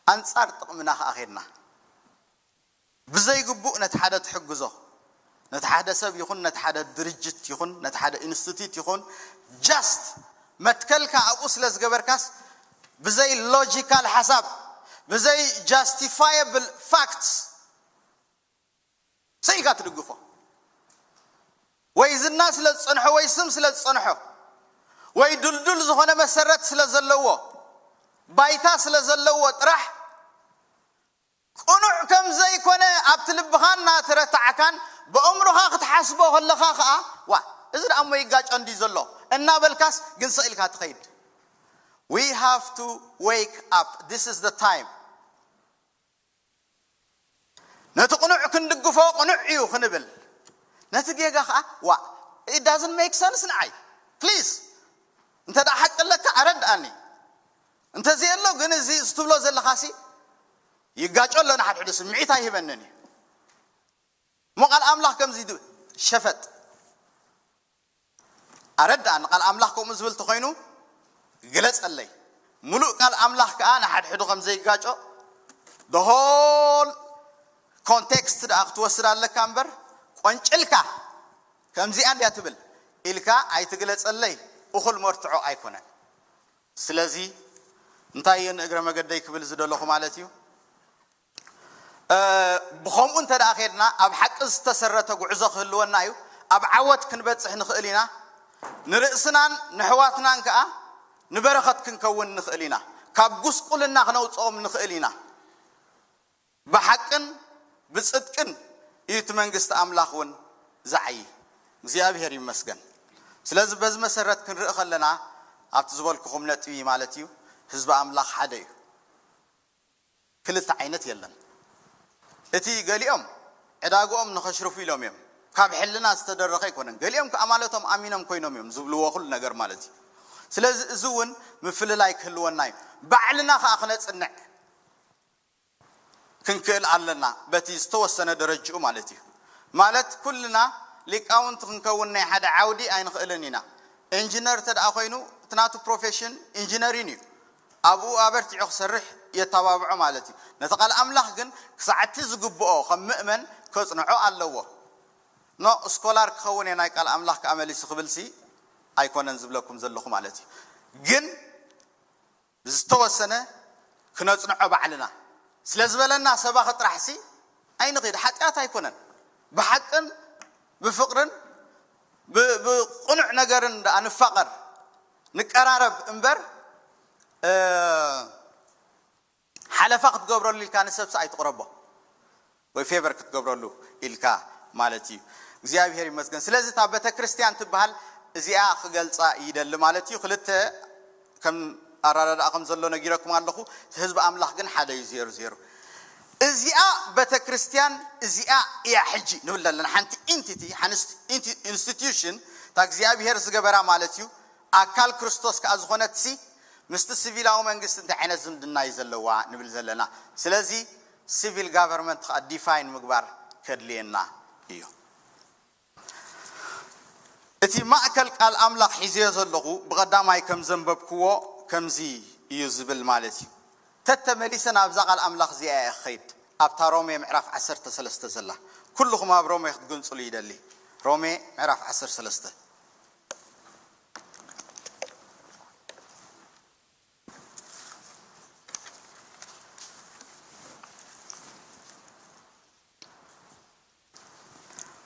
ኣንጻር ጥቕምና ከኣ ኸድና። ብዘይግቡእ ነቲ ሓደ ትሕግዞ፣ ነቲ ሓደ ሰብ ይኹን ነቲ ሓደ ድርጅት ይኹን ነቲ ሓደ ኢንስቲትዩት ይኹን ጃስት መትከልካ ኣብኡ ስለ ዝገበርካስ ብዘይ ሎጂካል ሓሳብ ብዘይ ጃስቲፋየብል ፋክትስ ስኢልካ ትድግፎ። ወይ ዝና ስለ ዝጸንሖ ወይ ስም ስለ ዝጸንሖ ወይ ድልዱል ዝኾነ መሰረት ስለ ዘለዎ ባይታ ስለ ዘለዎ ጥራሕ ቅኑዕ ከም ዘይኮነ ኣብቲ ልብኻ እናተረታዕካን ብእምሮኻ ክትሓስቦ ከለኻ ኸኣ ዋ እዚ ደኣ እሞ ይጋጨ እንዲ ዘሎ እናበልካስ ግን ስቕ ኢልካ ትኸይድ። We have to wake up, this is the time። ነቲ ቅኑዕ ክንድግፎ ቅኑዕ እዩ ክንብል፣ ነቲ ጌጋ ኸዓ ዋ it doesn't make sense ንዓይ። ፕሊዝ እንተ ደኣ ሓቂ ኣለካ ኣረድኣኒ። እንተዘየሎ ግን እዚ ዝትብሎ ዘለኻሲ ይጋጮ ኣሎ፣ ንሓድሕዱ ስምዒት ኣይህበንን እዩ። እሞ ቃል ኣምላኽ ከምዚ ይብል፣ ሸፈጥ ኣረድኣኒ። ቃል ኣምላኽ ከምኡ ዝብል ተኾይኑ ግለጸለይ። ሙሉእ ቃል ኣምላኽ ከኣ ንሓድሕዱ ከም ዘይጋጮ the whole context ደኣ ክትወስድ ኣለካ እምበር ቆንጭልካ ከምዚኣ እንድያ ትብል ኢልካ ኣይትግለጸለይ። እኹል መርትዖ ኣይኮነን። ስለዚ እንታይ እየ ንእግረ መገደይ ክብል ዝደለኹ ማለት እዩ? ብኸምኡ እንተ ደኣ ኸድና ኣብ ሓቂ ዝተሰረተ ጉዕዞ ክህልወና እዩ። ኣብ ዓወት ክንበጽሕ ንኽእል ኢና። ንርእስናን ንሕዋትናን ከኣ ንበረኸት ክንከውን ንኽእል ኢና። ካብ ጉስቁልና ክነውጽኦም ንኽእል ኢና። ብሓቅን ብጽድቅን እዩ እቲ መንግስቲ ኣምላኽ እውን ዝዓዪ። እግዚኣብሔር ይመስገን። ስለዚ በዚ መሰረት ክንርኢ ከለና ኣብቲ ዝበልኩኹም ነጥቢ ማለት እዩ፣ ህዝቢ ኣምላኽ ሓደ እዩ። ክልተ ዓይነት የለን። እቲ ገሊኦም ዕዳግኦም ንኸሽርፉ ኢሎም እዮም። ካብ ሕልና ዝተደረኸ ኣይኮነን። ገሊኦም ከኣ ማለቶም ኣሚኖም ኮይኖም እዮም ዝብልዎ ኩሉ ነገር ማለት እዩ። ስለዚ እዚ እውን ምፍልላይ ክህልወና እዩ። ባዕልና ከኣ ክነጽንዕ ክንክእል ኣለና፣ በቲ ዝተወሰነ ደረጅኡ ማለት እዩ። ማለት ኩልና ሊቃውንቲ ክንከውን ናይ ሓደ ዓውዲ ኣይንኽእልን ኢና። ኢንጂነር እንተ ደኣ ኮይኑ እቲ ናቱ ፕሮፌሽን ኢንጂነሪን እዩ። ኣብኡ ኣበርቲዑ ክሰርሕ የተባብዖ ማለት እዩ። ነቲ ቃል ኣምላኽ ግን ክሳዕ እቲ ዝግብኦ ከም ምእመን ከጽንዖ ኣለዎ። ኖ ስኮላር ክኸውን እየ ናይ ቃል ኣምላኽ ከኣ መሊሱ ክብልሲ ኣይኮነን ዝብለኩም ዘለኹ ማለት እዩ። ግን ዝተወሰነ ክነጽንዖ ባዕልና ስለ ዝበለና ሰባኺ ጥራሕሲ ኣይንኺድ። ሓጢኣት ኣይኮነን። ብሓቅን ብፍቕርን ብ- ብቕኑዕ ነገርን ደኣ ንፋቐር ንቀራረብ እምበር እ፣ ሓለፋ ክትገብረሉ ኢልካ ንሰብሲ ኣይትቕረቦ ወይ ፌቨር ክትገብረሉ ኢልካ ማለት እዩ። እግዚኣብሔር ይመስገን። ስለዚ እታ ቤተ ክርስቲያን ትበሃል እዚኣ ክገልጻ ይደሊ ማለት እዩ። ክልተ ከም ኣራዳድኣ ከም ዘሎ ነጊረኩም ኣለኹ። እቲ ህዝቢ ኣምላኽ ግን ሓደ እዩ ዜሩ ዜሩ። እዚኣ ቤተ ክርስቲያን እዚኣ እያ ሕጂ ንብል ዘለና ሓንቲ ኢንቲቲ ሓንቲ ኢንስቲትዩሽን እታ እግዚኣብሔር ዝገበራ ማለት እዩ። ኣካል ክርስቶስ ከኣ ዝኾነትሲ ምስቲ ሲቪላዊ መንግስቲ እንታይ ዓይነት ዝምድና እዩ ዘለዋ ንብል ዘለና። ስለዚ ሲቪል ጋቨርንመንት ከኣ ዲፋይን ምግባር ከድልየና እዩ። እቲ ማእከል ቃል ኣምላኽ ሒዘዮ ዘለኹ ብቐዳማይ ከም ዘንበብክዎ ከምዚ እዩ ዝብል ማለት እዩ። ተተመሊሰ ናብዛ ቃል ኣምላኽ እዚኣ እየ ክኸይድ፣ ኣብታ ሮሜ ምዕራፍ ዓሰርተ ሰለስተ ዘላ። ኩልኹም ኣብ ሮሜ ክትግንጽሉ ይደሊ። ሮሜ ምዕራፍ ዓሰርተ ሰለስተ።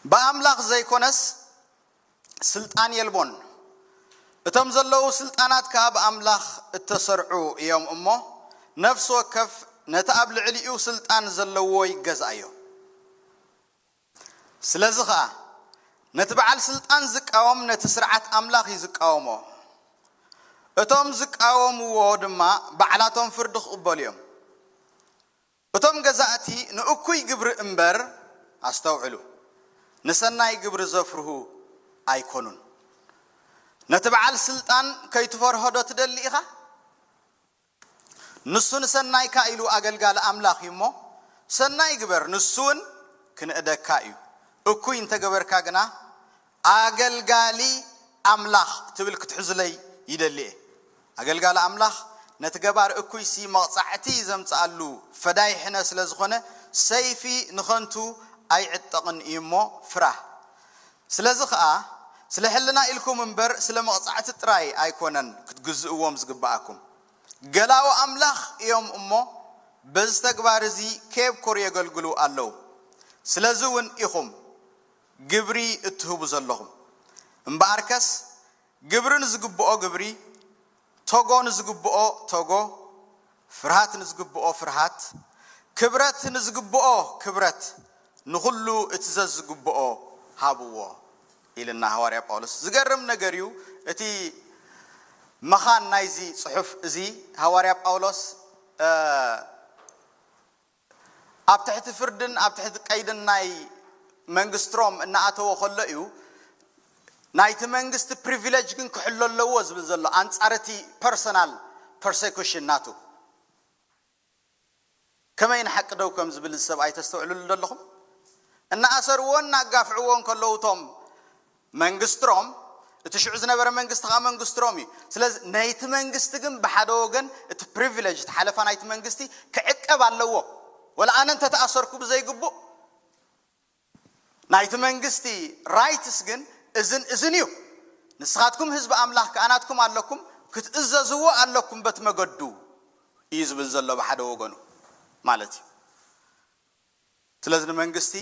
ብኣምላኽ ዘይኮነስ ስልጣን የልቦን። እቶም ዘለዉ ስልጣናት ከኣ ብኣምላኽ እተሰርዑ እዮም እሞ፣ ነፍሲ ወከፍ ነቲ ኣብ ልዕሊኡ ስልጣን ዘለዎ ይገዝኣዮ። ስለዚ ኸኣ ነቲ በዓል ስልጣን ዝቃወም ነቲ ስርዓት ኣምላኽ እዩ ዝቃወሞ። እቶም ዝቃወምዎ ድማ ባዕላቶም ፍርዲ ክቕበሉ እዮም። እቶም ገዛእቲ ንእኩይ ግብሪ እምበር፣ ኣስተውዕሉ፣ ንሰናይ ግብሪ ዘፍርሁ ኣይኮኑን። ነቲ በዓል ስልጣን ከይትፈርሆ ዶ ትደሊ ኢኻ? ንሱ ንሰናይካ ኢሉ ኣገልጋሊ ኣምላኽ እዩ እሞ፣ ሰናይ ግበር፣ ንሱ እውን ክንእደካ እዩ። እኩይ እንተገበርካ ግና፣ ኣገልጋሊ ኣምላኽ ትብል ክትሕዙለይ ይደሊ እየ። ኣገልጋሊ ኣምላኽ ነቲ ገባር እኩይሲ መቕጻዕቲ ዘምጽኣሉ ፈዳይ ሕነ ስለ ዝኾነ፣ ሰይፊ ንኸንቱ ኣይዕጠቕን እዩ እሞ ፍራህ። ስለዚ ኸኣ ስለ ሕልና ኢልኩም እምበር ስለ መቕጻዕቲ ጥራይ ኣይኮነን ክትግዝእዎም ዝግብኣኩም። ገላኡ ኣምላኽ እዮም እሞ በዚ ተግባር እዚ ከየብኮሩ የገልግሉ ኣለዉ። ስለዚ እውን ኢኹም ግብሪ እትህቡ ዘለኹም። እምበኣርከስ ግብሪ ንዝግብኦ ግብሪ፣ ቶጎ ንዝግብኦ ቶጎ፣ ፍርሃት ንዝግብኦ ፍርሃት፣ ክብረት ንዝግብኦ ክብረት፣ ንኹሉ እቲ ዘዝግብኦ ሃብዎ ኢልና ሃዋርያ ጳውሎስ። ዝገርም ነገር እዩ። እቲ መኻን ናይዚ ጽሑፍ እዚ ሃዋርያ ጳውሎስ፣ እ፣ ኣብ ትሕቲ ፍርድን ኣብ ትሕቲ ቀይድን ናይ መንግስቲ ሮም እናኣተወ ከሎ እዩ፣ ናይቲ መንግስቲ ፕሪቪሌጅ ግን ክሕሎ ኣለዎ ዝብል ዘሎ፣ ኣንጻር እቲ ፐርሰናል ፐርሴኩሽን ናቱ። ከመይ ንሓቂ ደው ከም ዝብል እዚ ሰብኣይ ተስተውዕልሉ ዶ ኣለኹም? እናኣሰርዎ እናጋፍዕዎ እንከለዉ እቶም መንግስቲ ሮም፣ እቲ ሽዑ ዝነበረ መንግስቲ ከዓ መንግስቲ ሮም እዩ። ስለዚ ናይቲ መንግስቲ ግን ብሓደ ወገን እቲ ፕሪቪሌጅ፣ እቲ ሓለፋ ናይቲ መንግስቲ ክዕቀብ ኣለዎ። ወላ ኣነ እንተተኣሰርኩ ብዘይግቡእ፣ ናይቲ መንግስቲ ራይትስ ግን እዝን እዝን እዩ። ንስኻትኩም ህዝቢ ኣምላኽ ከኣ ናትኩም ኣለኩም፣ ክትእዘዝዎ ኣለኩም በቲ መገዱ እዩ ዝብል ዘሎ ብሓደ ወገኑ ማለት እዩ። ስለዚ ንመንግስቲ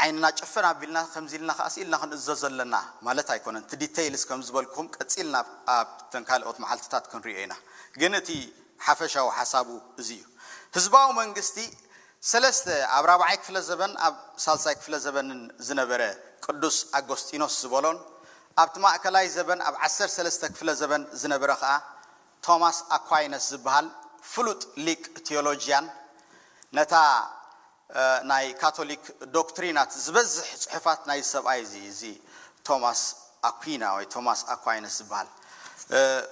ዓይንና ጭፍን ኣቢልና ከምዚ ኢልና ከኣ ስኢልና ክንእዘዞ ዘለና ማለት ኣይኮነን። እቲ ዲቴይልስ ከም ዝበልኩኹም ቀጺልና ኣብተን ካልኦት መዓልትታት ክንሪኦ ኢና። ግን እቲ ሓፈሻዊ ሓሳቡ እዚ እዩ። ህዝባዊ መንግስቲ ሰለስተ፣ ኣብ ራብዓይ ክፍለ ዘበን ኣብ ሳልሳይ ክፍለ ዘበንን ዝነበረ ቅዱስ ኣጎስጢኖስ ዝበሎን ኣብቲ ማእከላይ ዘበን ኣብ ዓሰርተ ሰለስተ ክፍለ ዘበን ዝነበረ ከኣ ቶማስ ኣኳይነስ ዝበሃል ፍሉጥ ሊቅ ቴዎሎጂያን ነታ ናይ ካቶሊክ ዶክትሪናት ዝበዝሕ ጽሑፋት ናይ ሰብኣይ እዚ እዚ ቶማስ ኣኩይና ወይ ቶማስ ኣኳይነስ ዝበሃል።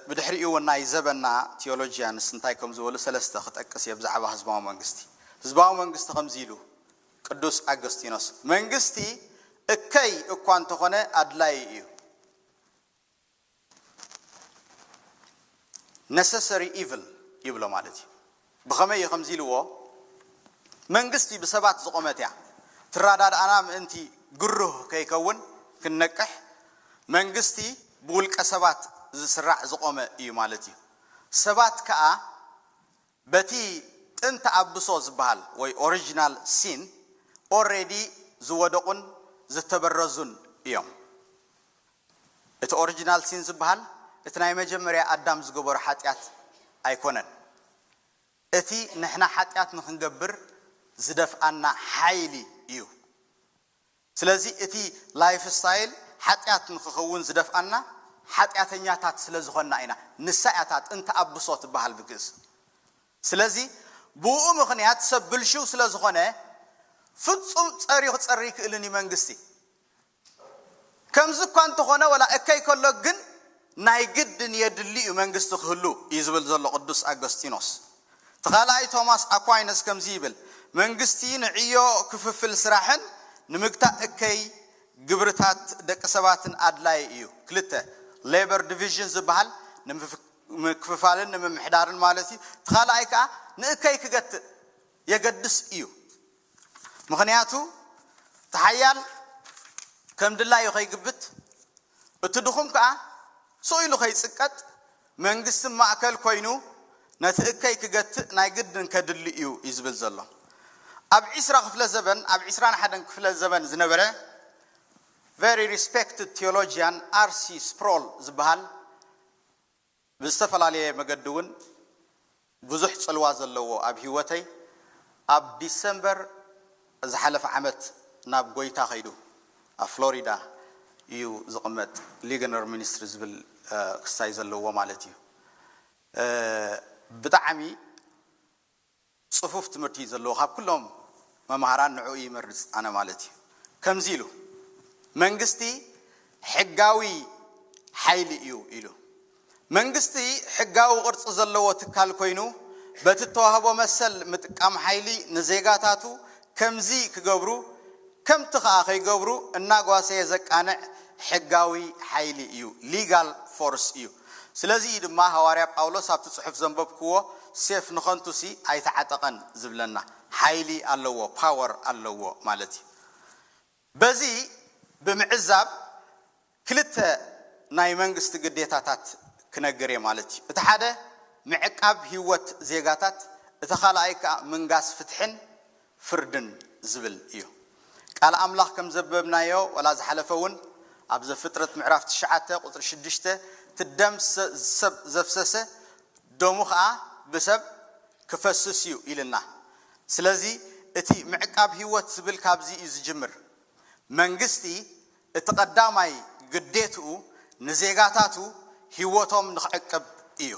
ብድሕሪኡ እውን ናይ ዘበና ቴዎሎጂያንስ እንታይ ከም ዝበሉ ሰለስተ ክጠቅስ እየ ብዛዕባ ህዝባዊ መንግስቲ። ህዝባዊ መንግስቲ ከምዚ ኢሉ ቅዱስ ኣገስቲኖስ፣ መንግስቲ እከይ እኳ እንተኾነ ኣድላዪ እዩ። ነሰሰሪ ኢቭል ይብሎ ማለት እዩ። ብኸመይ እዩ ከምዚ ኢልዎ? መንግስቲ ብሰባት ዝቖመት እያ። ትረዳድኣና ምእንቲ ግሩህ ከይከውን ክንነቅሕ፣ መንግስቲ ብውልቀ ሰባት ዝስራዕ ዝቖመ እዩ ማለት እዩ። ሰባት ከኣ በቲ ጥንቲ ኣብሶ ዝበሃል ወይ ኦሪጂናል ሲን ኦሬዲ ዝወደቑን ዝተበረዙን እዮም። እቲ ኦሪጂናል ሲን ዝበሃል እቲ ናይ መጀመርያ ኣዳም ዝገበሮ ሓጢኣት ኣይኮነን። እቲ ንሕና ሓጢኣት ንኽንገብር ዝደፍኣና ሓይሊ እዩ። ስለዚ እቲ ላይፍ ስታይል ሓጢኣት ንኽኸውን ዝደፍኣና ሓጢኣተኛታት ስለ ዝኾንና ኢና። ንሳ እያ እታ ጥንቲ ኣብሶ ትበሃል ብግእዝ። ስለዚ ብኡ ምኽንያት ሰብ ብልሽው ስለ ዝኾነ ፍጹም ጸርዩ ክጸሪ ኣይክእልን እዩ መንግስቲ። ከምዚ እኳ እንተኾነ፣ ወላ እከይ ከሎ ግን ናይ ግድን የድሊ እዩ መንግስቲ ክህሉ እዩ ዝብል ዘሎ ቅዱስ ኣገስጢኖስ። እቲ ካልኣይ ቶማስ ኣኳይነስ ከምዚ ይብል፣ መንግስቲ ንዕዮ ክፍፍል ስራሕን ንምግታእ እከይ ግብርታት ደቂ ሰባትን ኣድላዪ እዩ። ክልተ፣ ሌበር ዲቪዥን ዝበሃል ንምፍ-፣ ምክፍፋልን ንምምሕዳርን ማለት እዩ። እቲ ካልኣይ ከኣ ንእከይ ክገትእ የገድስ እዩ። ምኽንያቱ እቲ ሓያል ከም ድላዩ ከይግብት፣ እቲ ድኹም ከኣ ስቕ ኢሉ ከይጽቀጥ፣ መንግስቲ ማእከል ኮይኑ ነቲ እከይ ክገትእ ናይ ግድን ከድሊ እዩ እዩ ዝብል ዘሎ። ኣብ ዒስራ ክፍለ ዘበን ኣብ ዒስራን ሓደን ክፍለ ዘበን ዝነበረ very respected theologian R C Sproul ዝበሃል ብዝተፈላለየ መገዲ እውን ብዙሕ ጽልዋ ዘለዎ ኣብ ህይወተይ ኣብ ዲሰምበር ዝሓለፈ ዓመት ናብ ጎይታ ከይዱ ኣብ ፍሎሪዳ እዩ ዝቕመጥ። ሊግነር ሚኒስትሪ ዝብል ክስታይ ዘለዎ ማለት እዩ። ብጣዕሚ ጽፉፍ ትምህርቲ እዩ ዘለዎ ካብ ኩሎም መምሃራን ንዕኡ ይመርጽ ኣነ ማለት እዩ። ከምዚ ኢሉ መንግስቲ ሕጋዊ ሓይሊ እዩ ኢሉ። መንግስቲ ሕጋዊ ቅርጺ ዘለዎ ትካል ኮይኑ በቲ እተዋህቦ መሰል ምጥቃም ሓይሊ ንዜጋታቱ ከምዚ ክገብሩ ከምቲ ኸኣ ከይገብሩ እናጓሰየ ዘቃንዕ ሕጋዊ ሓይሊ እዩ፣ legal force እዩ። ስለዚ እዩ ድማ ሃዋርያ ጳውሎስ ኣብቲ ጽሑፍ ዘንበብክዎ ሴፍ ንኸንቱሲ ኣይተዓጠቐን ዝብለና። ሓይሊ ኣለዎ፣ ፓወር ኣለዎ ማለት እዩ። በዚ ብምዕዛብ ክልተ ናይ መንግስቲ ግዴታታት ክነግር እየ ማለት እዩ። እቲ ሓደ ምዕቃብ ህይወት ዜጋታት፣ እቲ ካልኣይ ከዓ ምንጋስ ፍትሕን ፍርድን ዝብል እዩ። ቃል ኣምላኽ ከም ዘበብናዮ ዋላ ዝሓለፈ እውን ኣብ ዘፍጥረት ምዕራፍ ትሽዓተ ቁፅሪ ሽዱሽተ እቲ ደም ሰብ ዘፍሰሰ ደሙ ከዓ ብሰብ ክፈስስ እዩ ኢልና። ስለዚ እቲ ምዕቃብ ህይወት ዝብል ካብዚ እዩ ዝጅምር። መንግስቲ እቲ ቀዳማይ ግዴትኡ ንዜጋታቱ ህይወቶም ንክዕቅብ እዩ።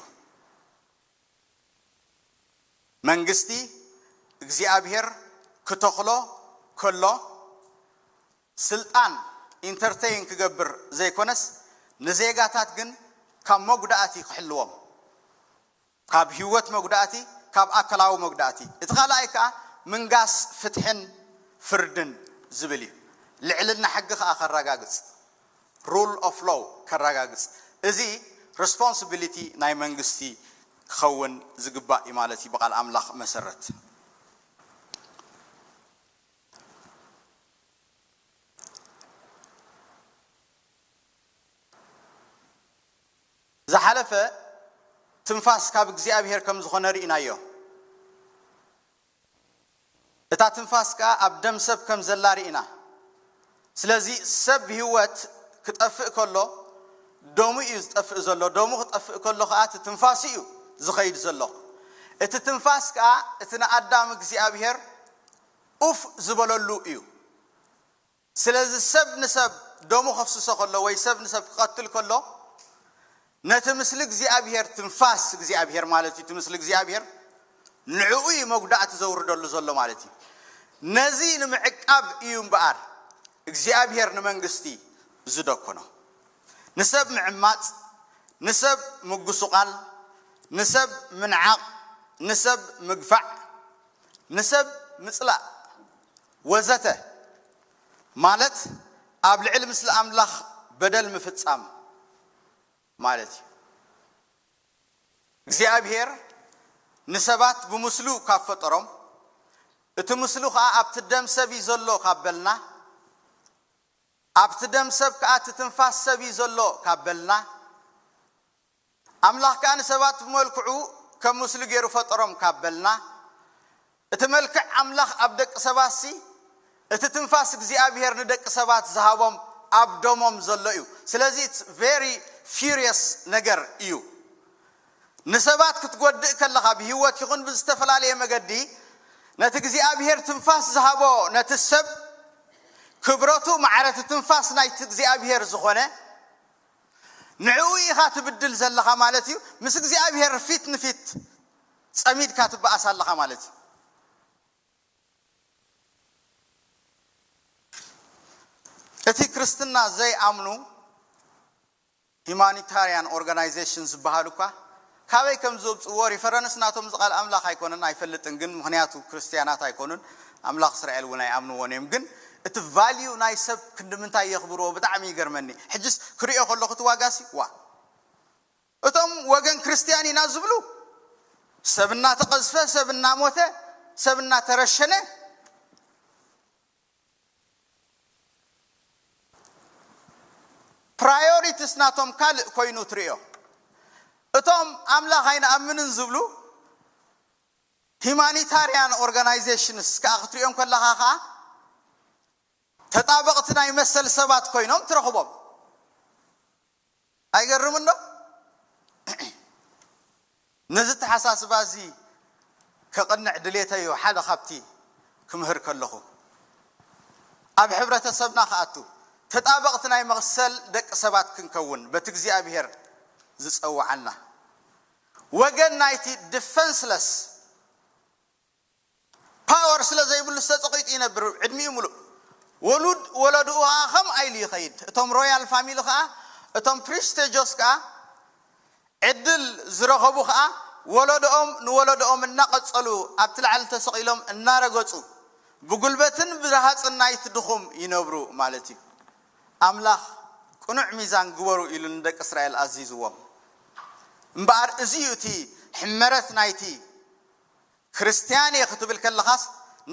መንግስቲ እግዚኣብሔር ክተኽሎ ከሎ ስልጣን ኢንተርቴይን ክገብር ዘይኮነስ ንዜጋታት ግን ካብ መጉዳእቲ ክሕልዎም ካብ ህይወት መጉዳእቲ ካብ ኣካላዊ መጉዳእቲ እቲ ካልኣይ ከዓ ምንጋስ ፍትሕን ፍርድን ዝብል እዩ። ልዕልና ሕጊ ከዓ ከረጋግፅ rule of law ከረጋግፅ እዚ responsibility ናይ መንግስቲ ክኸውን ዝግባእ እዩ ማለት እዩ ብቃል ኣምላኽ መሰረት። ዝሓለፈ ትንፋስ ካብ እግዚኣብሔር ከም ዝኾነ ርኢናዮ። እታ ትንፋስ ከዓ ኣብ ደም ሰብ ከም ዘላ ርኢና። ስለዚ ሰብ ህይወት ክጠፍእ ከሎ ደሙ እዩ ዝጠፍእ ዘሎ። ደሙ ክጠፍእ ከሎ ከዓ እቲ ትንፋሱ እዩ ዝኸይድ ዘሎ። እቲ ትንፋስ ከዓ እቲ ንኣዳም እግዚኣብሔር ኡፍ ዝበለሉ እዩ። ስለዚ ሰብ ንሰብ ደሙ ከፍስሶ ከሎ ወይ ሰብ ንሰብ ክቐትል ከሎ ነቲ ምስሊ እግዚኣብሔር ትንፋስ እግዚኣብሔር ማለት እዩ እቲ ምስሊ እግዚኣብሔር ንዕኡ እዩ መጉዳእቲ ዘውርደሉ ዘሎ ማለት እዩ። ነዚ ንምዕቃብ እዩ እምበኣር እግዚኣብሔር ንመንግስቲ ዝደኮኖ። ንሰብ ምዕማፅ፣ ንሰብ ምጉስቓል፣ ንሰብ ምንዓቕ፣ ንሰብ ምግፋዕ፣ ንሰብ ምፅላእ ወዘተ ማለት ኣብ ልዕሊ ምስሊ ኣምላኽ በደል ምፍጻም ማለት እዩ። እግዚኣብሔር ንሰባት ብምስሉ ካብ ፈጠሮም እቲ ምስሉ ከዓ ኣብቲ ደም ሰብ እዩ ዘሎ ካብ በልና ኣብቲ ደም ሰብ ከዓ እቲ ትንፋስ ሰብ እዩ ዘሎ ካብ በልና ኣምላኽ ከኣ ንሰባት ብመልክዑ ከም ምስሉ ገይሩ ፈጠሮም ካብ በልና፣ እቲ መልክዕ ኣምላኽ ኣብ ደቂ ሰባትሲ እቲ ትንፋስ እግዚኣብሔር ንደቂ ሰባት ዝሃቦም ኣብ ደሞም ዘሎ እዩ። ስለዚ it's very furious ነገር እዩ። ንሰባት ክትጎድእ ከለኻ ብህይወት ይኹን ብዝተፈላለየ መገዲ ነቲ እግዚኣብሔር ትንፋስ ዝሃቦ ነቲ ሰብ ክብረቱ ማዕረቲ ትንፋስ ናይቲ እግዚኣብሔር ዝኾነ ንዕኡ ኢኻ ትብድል ዘለኻ ማለት እዩ። ምስ እግዚኣብሔር ፊት ንፊት ጸሚድካ ትበኣስ ኣለኻ ማለት እዩ። እቲ ክርስትና ዘይኣምኑ ሂማኒታርያን ኦርጋናይዜሽን ዝበሃሉ እኳ ካበይ ከም ዘውፅዎ ሪፈረንስ ናቶም ዝቃል ኣምላኽ ኣይኮነን ኣይፈልጥን ግን ምክንያቱ ክርስትያናት ኣይኮኑን ኣምላኽ እስራኤል እውን ኣይኣምንዎን እዮም ግን እቲ ቫልዩ ናይ ሰብ ክንዲ ምንታይ የኽብርዎ ብጣዕሚ ይገርመኒ ሕጅስ ክሪኦ ከለኹ እቲ ዋጋሲ ዋ እቶም ወገን ክርስትያን ኢና ዝብሉ ሰብ እናተቐዝፈ ሰብ እናሞተ ሰብ እናተረሸነ ፕራዮሪቲስ ናቶም ካልእ ኮይኑ ትርእዮ እቶም ኣምላኽ ኣይንኣምንን ዝብሉ Humanitarian organizations ከዓ ክትሪኦም ከለኻ ከዓ ተጣበቕቲ ናይ መሰል ሰባት ኮይኖም ትረኽቦም። ኣይገርምን ዶ? ነዚ ተሓሳስባ እዚ ከቕንዕ ድሌተዮ ሓደ ካብቲ ክምህር ከለኹ ኣብ ሕብረተሰብና ክኣቱ ተጣበቕቲ ናይ መሰል ደቂ ሰባት ክንከውን በቲ እግዚኣብሔር ዝጸውዓና ወገን ናይቲ ዲፈንስለስ ፓወር ስለ ዘይብሉ ዝተጸቒጡ ይነብር ዕድሚኡ ሙሉእ። ወሉድ ወለድኡ ኸዓ ከም ኣይሉ ይኸይድ። እቶም ሮያል ፋሚሊ ኸዓ እቶም ፕሪስቴጆስ ከዓ ዕድል ዝረኸቡ ኸዓ ወለዶኦም ንወለዶኦም እናቐጸሉ ኣብቲ ላዕሊ ተሰቒሎም እናረገጹ ብጉልበትን ብረሃጽን ናይቲ ድኹም ይነብሩ ማለት እዩ። ኣምላኽ ቅኑዕ ሚዛን ግበሩ ኢሉ ንደቂ እስራኤል ኣዚዝዎም። እምበኣር እዚ እዩ እቲ ሕመረት ናይቲ ክርስትያን እየ ክትብል ከለኻስ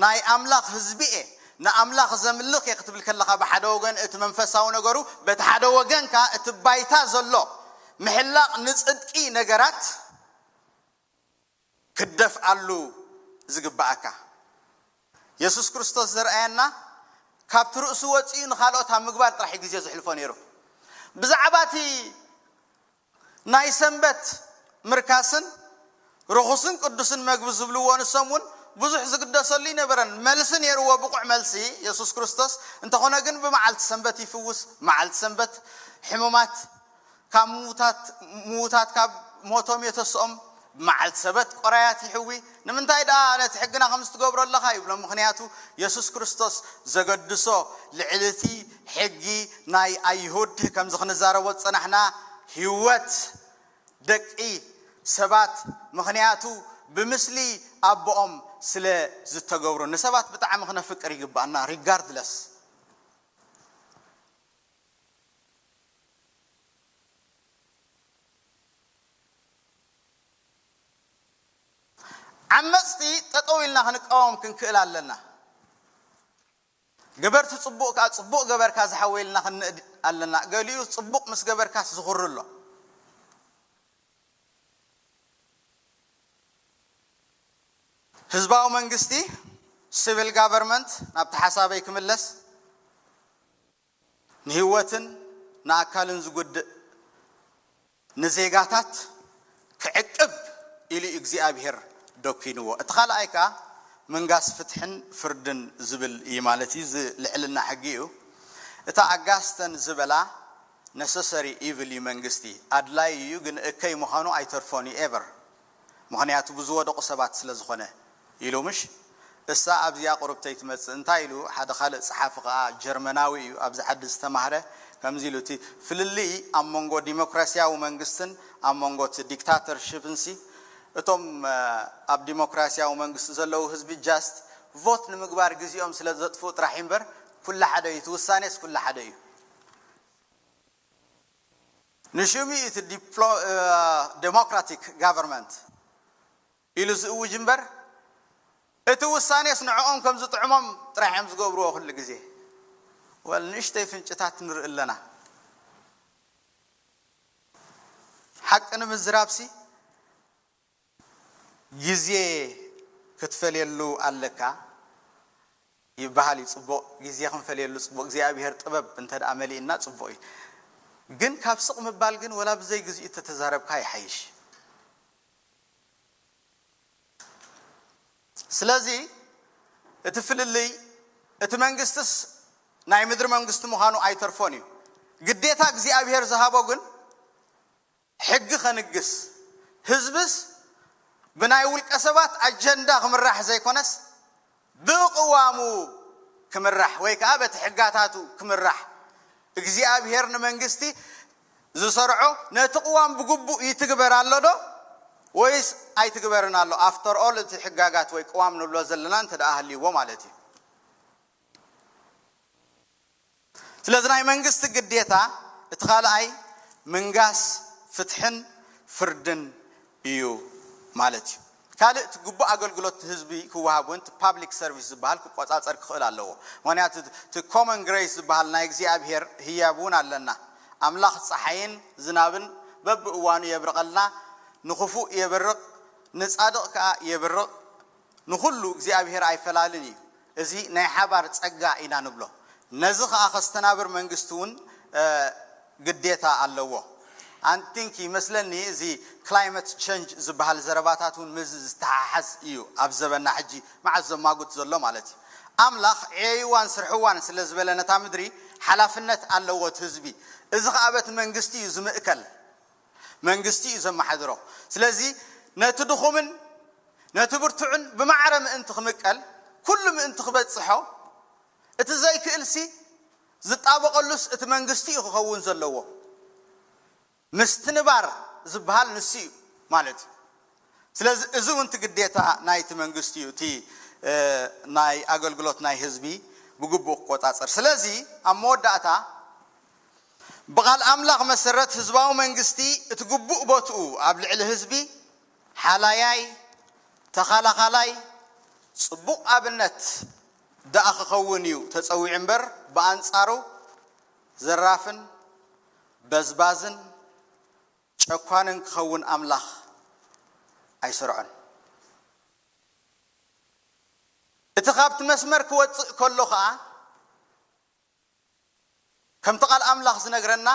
ናይ ኣምላኽ ህዝቢ እየ ንኣምላኽ ዘምልኽ እየ ክትብል ከለኻ ብሓደ ወገን እቲ መንፈሳዊ ነገሩ በቲ ሓደ ወገን ከኣ እቲ ባይታ ዘሎ ምሕላቕ ንጽድቂ ነገራት ክደፍኣሉ ዝግብኣካ። የሱስ ክርስቶስ ዘርኣየና ካብቲ ርእሱ ወጺኡ ንኻልኦት ኣብ ምግባር ጥራሕ እዩ ግዜ ዘሕልፎ ነይሩ። ብዛዕባ እቲ ናይ ሰንበት ምርካስን ርኹስን ቅዱስን መግቢ ዝብልዎ ንሶም እውን ብዙሕ ዝግደሰሉ ይነበረን። መልሲ ነይርዎ፣ ብቑዕ መልሲ የሱስ ክርስቶስ። እንተኾነ ግን ብመዓልቲ ሰንበት ይፍውስ፣ መዓልቲ ሰንበት ሕሙማት ካብ ምዉታት ምዉታት ካብ ሞቶም የተስኦም፣ ብመዓልቲ ሰበት ቆራያት ይሕዊ። ንምንታይ ደኣ ነቲ ሕግና ከምዚ ትገብሮ ኣለኻ ይብሎም። ምኽንያቱ የሱስ ክርስቶስ ዘገድሶ ልዕሊ እቲ ሕጊ ናይ ኣይሁድ ከምዚ ክንዛረቦ ዝጸናሕና ህይወት ደቂ ሰባት፣ ምኽንያቱ ብምስሊ ኣቦኦም ስለ ዝተገብሩ። ንሰባት ብጣዕሚ ክነፍቅር ይግባኣና። ሪጋርድለስ ዓመፅቲ ጠጠው ኢልና ክንቃወም ክንክእል ኣለና። ገበርቲ ፅቡቅ ከዓ ፅቡቅ ገበርካ ዝሓወ ኢልና ክንእድ ኣለና። ገሊኡ ፅቡቅ ምስ ገበርካስ ዝኹሪ ኣሎ። ህዝባዊ መንግስቲ፣ ሲቪል ጋቨርንመንት፣ ናብቲ ሓሳበይ ክምለስ፣ ንህይወትን ንኣካልን ዝጉድእ ንዜጋታት ክዕቅብ ኢሉ እዩ እግዚኣብሔር ደኪንዎ። እቲ ካልኣይ ከኣ ምንጋስ ፍትሕን ፍርድን ዝብል እዩ ማለት እዩ። እዚ ልዕልና ሕጊ እዩ። እታ ኣጋስተን ዝበላ ነሰሰሪ ኢቭል እዩ መንግስቲ። ኣድላይ እዩ ግን እከይ ምዃኑ ኣይተርፎን እዩ ኤቨር። ምኽንያቱ ብዝወደቑ ሰባት ስለ ዝኾነ ኢሉ ምሽ እሳ ኣብዚኣ ቁርብተይ ትመጽእ እንታይ ኢሉ ሓደ ካልእ ጸሓፊ ከኣ ጀርመናዊ እዩ ኣብዚ ዓዲ ዝተማህረ ከምዚ ኢሉ እቲ ፍልልይ ኣብ መንጎ ዲሞክራሲያዊ መንግስትን ኣብ መንጎ እቲ ዲክታተርሽፕንሲ እቶም ኣብ ዲሞክራሲያዊ መንግስቲ ዘለዉ ህዝቢ ጃስት ቮት ንምግባር ግዜኦም ስለ ዘጥፍኡ ጥራሕ እምበር ኩላ ሓደ እዩ እቲ ውሳኔስ ኩላ ሓደ እዩ። ንሽሙ እዩ እቲ ዲሞክራቲክ ጋቨርንመንት ኢሉ ዝእውጅ እምበር እቲ ውሳኔስ ንዕኦም ከም ዝጥዕሞም ጥራሕ እዮም ዝገብርዎ ኩሉ ግዜ። ወል ንእሽተይ ፍንጭታት ንርኢ ኣለና። ሓቂ ንምዝራብሲ ግዜ ክትፈልየሉ ኣለካ ይበሃል እዩ። ጽቡቕ ግዜ ክንፈልየሉ ጽቡቕ እግዚኣብሔር ጥበብ እንተ ደኣ መሊእና ጽቡቕ እዩ። ግን ካብ ስቕ ምባል ግን ወላ ብዘይ ግዚኡ ተተዛረብካ ይሓይሽ። ስለዚ እቲ ፍልልይ እቲ መንግስትስ ናይ ምድሪ መንግስቲ ምዃኑ ኣይተርፎን እዩ። ግዴታ እግዚኣብሔር ዝሃቦ ግን ሕጊ ከንግስ ህዝብስ ብናይ ውልቀ ሰባት ኣጀንዳ ክምራሕ ዘይኮነስ ብቕዋሙ ክምራሕ ወይ ከዓ በቲ ሕጋታቱ ክምራሕ እግዚኣብሔር ንመንግስቲ ዝሰርዖ ነቲ ቅዋም ብግቡእ ይትግበር ኣሎ ዶ ወይስ ኣይትግበርን ኣሎ? ኣፍተር ኦል እቲ ሕጋጋት ወይ ቅዋም ንብሎ ዘለና እንተ ደኣ ሃልይዎ ማለት እዩ። ስለዚ ናይ መንግስቲ ግዴታ እቲ ካልኣይ ምንጋስ ፍትሕን ፍርድን እዩ ማለት እዩ። ካልእ እቲ ግቡእ ኣገልግሎት ህዝቢ ክወሃብ እውን እቲ ፓብሊክ ሰርቪስ ዝበሃል ክቆፃፀር ክኽእል ኣለዎ። ምክንያቱ እቲ ኮመን ግሬስ ዝበሃል ናይ እግዚኣብሔር ህያብ እውን ኣለና። ኣምላኽ ፀሓይን ዝናብን በብእዋኑ የብርቐልና፣ ንክፉእ የብርቕ፣ ንፃድቕ ከዓ የብርቕ፣ ንኹሉ እግዚኣብሔር ኣይፈላልን እዩ። እዚ ናይ ሓባር ጸጋ ኢና ንብሎ። ነዚ ኸኣ ከስተናብር መንግስቲ እውን ግዴታ ኣለዎ። ኣንቲንክ ይመስለኒ እዚ ክላይመት ቸንጅ ዝበሃል ዘረባታት እውን ምስ ዝተሓሓዝ እዩ ኣብ ዘበና ሕጂ መዓዝ ዘማጉት ዘሎ ማለት እዩ። ኣምላኽ ዕየይዋን ስርሕዋን ስለ ዝበለ ነታ ምድሪ ሓላፍነት ኣለዎ እቲ ህዝቢ። እዚ ኸኣ በቲ መንግስቲ እዩ ዝምእከል። መንግስቲ እዩ ዘመሓድሮ። ስለዚ ነቲ ድኹምን ነቲ ብርቱዕን ብማዕረ ምእንቲ ክምቀል፣ ኩሉ ምእንቲ ክበጽሖ፣ እቲ ዘይክእልሲ ዝጣበቐሉስ እቲ መንግስቲ እዩ ክኸውን ዘለዎ። ምስትንባር ዝበሃል ንሱ እዩ ማለት እዩ። ስለዚ እዚ እውን እቲ ግዴታ ናይቲ መንግስቲ እዩ፣ እቲ ናይ ኣገልግሎት ናይ ህዝቢ ብግቡእ ክቆጻጸር። ስለዚ ኣብ መወዳእታ ብቓል ኣምላኽ መሰረት ህዝባዊ መንግስቲ እቲ ግቡእ ቦትኡ ኣብ ልዕሊ ህዝቢ ሓላያይ፣ ተኻላኻላይ፣ ጽቡቕ ኣብነት ደኣ ክኸውን እዩ ተጸዊዑ እምበር፣ ብኣንጻሩ ዘራፍን በዝባዝን ጨኳንን ክኸውን ኣምላኽ ኣይሰርዖን። እቲ ካብቲ መስመር ክወጽእ ከሎ ኸኣ፣ ከምቲ ቃል ኣምላኽ ዝነግረና፣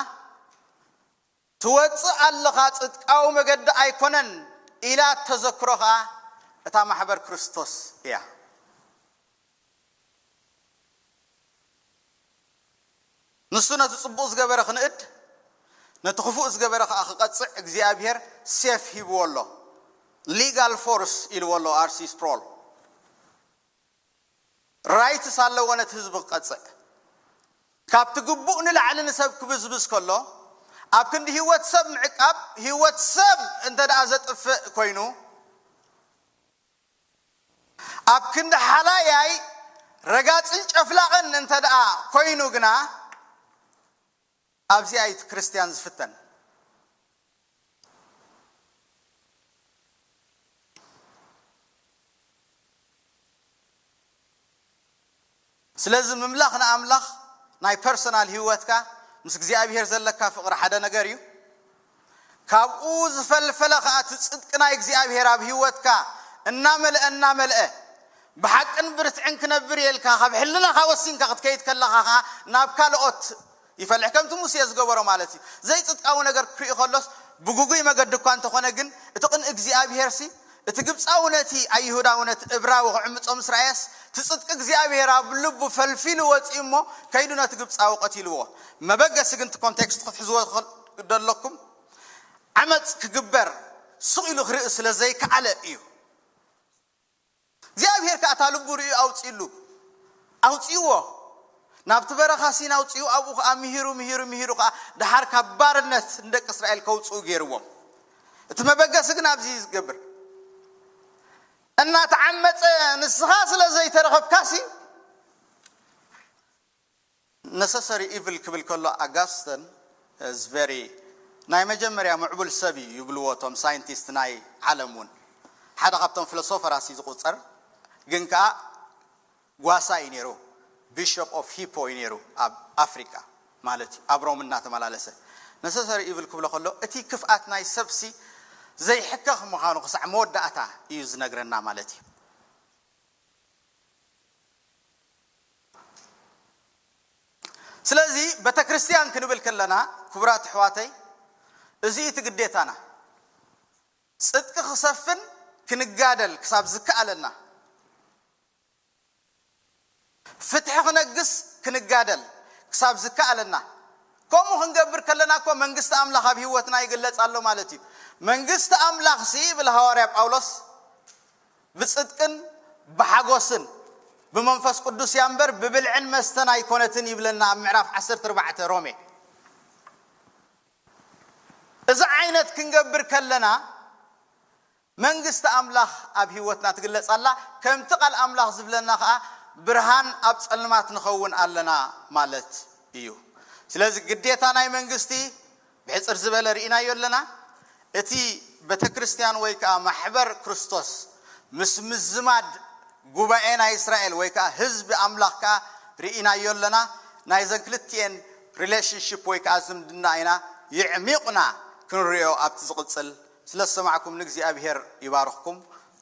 "ትወጽእ ኣለኻ፣ ጽድቃዊ መገዲ ኣይኮነን" ኢላ እተዘክሮ ኸኣ እታ ማሕበር ክርስቶስ እያ። ንሱ ነቲ ጽቡቕ ዝገበረ ክንእድ፣ ነቲ ክፉእ ዝገበረ ኸኣ ክቐጽዕ እግዚኣብሔር ሴፍ ሂብዎ ኣሎ። ሊጋል ፎርስ ኢልዎ ኣሎ ኣርሲ ስፕሮል። ራይትስ ኣለዎ ነቲ ህዝቢ ክቐጽዕ። ካብቲ ግቡእ ንላዕሊ ንሰብ ክብዝብዝ ከሎ፣ ኣብ ክንዲ ህይወት ሰብ ምዕቃብ፣ ህይወት ሰብ እንተ ደኣ ዘጥፍእ ኮይኑ፣ ኣብ ክንዲ ሓላያይ ረጋጽን ጨፍላቕን እንተ ደኣ ኮይኑ ግና፣ ኣብዚኣ እዩ እቲ ክርስትያን ዝፍተን። ስለዚ ምምላኽ ንኣምላኽ ናይ ፐርሰናል ህይወትካ ምስ እግዚኣብሔር ዘለካ ፍቕሪ ሓደ ነገር እዩ። ካብኡ ዝፈልፈለ ኸኣ እቲ ጽድቂ ናይ እግዚኣብሔር ኣብ ህይወትካ እናመልአ እናመልአ ብሓቅን ብርትዕን ክነብር እየ ኢልካ ካብ ሕልናኻ ወሲንካ ክትከይድ ከለኻ ኸኣ ናብ ካልኦት ይፈልሕ፣ ከምቲ ሙሴ ዝገበሮ ማለት እዩ። ዘይጽድቃዊ ነገር ክርኢ ከሎስ ብግጉይ መገዲ እኳ እንተኾነ ግን እቲ ቅን እግዚኣብሔርሲ እቲ ግብፃዊ ነቲ ኣይሁዳዊ ነቲ እብራዊ ክዕምፆ ምስ ረኣየስ እቲ ጽድቂ እግዚኣብሔር ኣብ ልቡ ፈልፊሉ ወፂኡ እሞ ከይዱ ነቲ ግብፃዊ ቀቲልዎ። መበገሲ ግን እቲ ኮንቴክስት ክትሕዝዎ ትኽእል ደለኩም። ዓመፅ ክግበር ስቕ ኢሉ ክርኢ ስለ ዘይከኣለ እዩ። እግዚኣብሔር ከኣ እታ ልቡ ርእዩ ኣውፅእሉ ኣውፅእዎ ናብቲ በረኻ ሲን ኣውፅኡ ኣብኡ ከዓ ምሂሩ ምሂሩ ምሂሩ ከዓ ደሓር ካብ ባርነት ንደቂ እስራኤል ከውፅኡ ገይርዎም። እቲ መበገሲ ግን ኣብዚ እዩ ዝገብር። እናተዓመፀ ንስኻ ስለ ዘይተረኸብካሲ ነሰሰሪ ኢቭል ክብል ከሎ ኣጋስተን is very ናይ መጀመርያ ምዕቡል ሰብ እዩ ይብልዎ እቶም ሳይንቲስት ናይ ዓለም እውን ሓደ ካብቶም ፊሎሶፈራሲ ዝቁፀር ግን ከዓ ጓሳ እዩ ነይሩ። ቢሾፕ ኦፍ ሂፖ እዩ ነይሩ ኣብ ኣፍሪካ ማለት እዩ ኣብ ሮም እናተመላለሰ ነሰሰሪ ኢቭል ክብሎ ከሎ እቲ ክፍኣት ናይ ሰብሲ ዘይሕከኽ ምዃኑ ክሳዕ መወዳእታ እዩ ዝነግረና ማለት እዩ። ስለዚ ቤተ ክርስቲያን ክንብል ከለና ክቡራት ኣሕዋተይ እዚ እቲ ግዴታና ጽድቂ ክሰፍን ክንጋደል ክሳብ ዝከኣለና ፍትሒ ክነግስ ክንጋደል ክሳብ ዝከኣለና ከምኡ ክንገብር ከለና እኮ መንግስቲ ኣምላኽ ኣብ ህይወትና ይግለጽ ኣሎ ማለት እዩ። መንግስቲ ኣምላኽ ሲ ይብል ሃዋርያ ጳውሎስ ብጽድቅን ብሓጎስን ብመንፈስ ቅዱስ እያ እምበር ብብልዕን መስተን ኣይኮነትን ይብለና ኣብ ምዕራፍ ዓሰርተ ኣርባዕተ ሮሜ። እዚ ዓይነት ክንገብር ከለና መንግስቲ ኣምላኽ ኣብ ህይወትና ትግለጽ ኣላ። ከምቲ ቃል ኣምላኽ ዝብለና ኸኣ ብርሃን ኣብ ጸልማት ንኸውን ኣለና ማለት እዩ። ስለዚ ግዴታ ናይ መንግስቲ ብሕጽር ዝበለ ርኢናዮ ኣለና። እቲ ቤተ ክርስቲያን ወይ ከዓ ማሕበር ክርስቶስ ምስ ምዝማድ ጉባኤ ናይ እስራኤል ወይ ከዓ ህዝቢ ኣምላኽ ከዓ ርኢናዮ ኣለና። ናይዘን ክልቲኤን ሪሌሽንሽፕ ወይ ከዓ ዝምድና ኢና የዕሚቑና ክንሪኦ ኣብቲ ዝቕጽል። ስለ ዝሰማዕኩም ንእግዚኣብሔር ይባርኽኩም።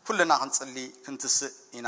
ኩልና ክንጽሊ ክንትስእ ኢና።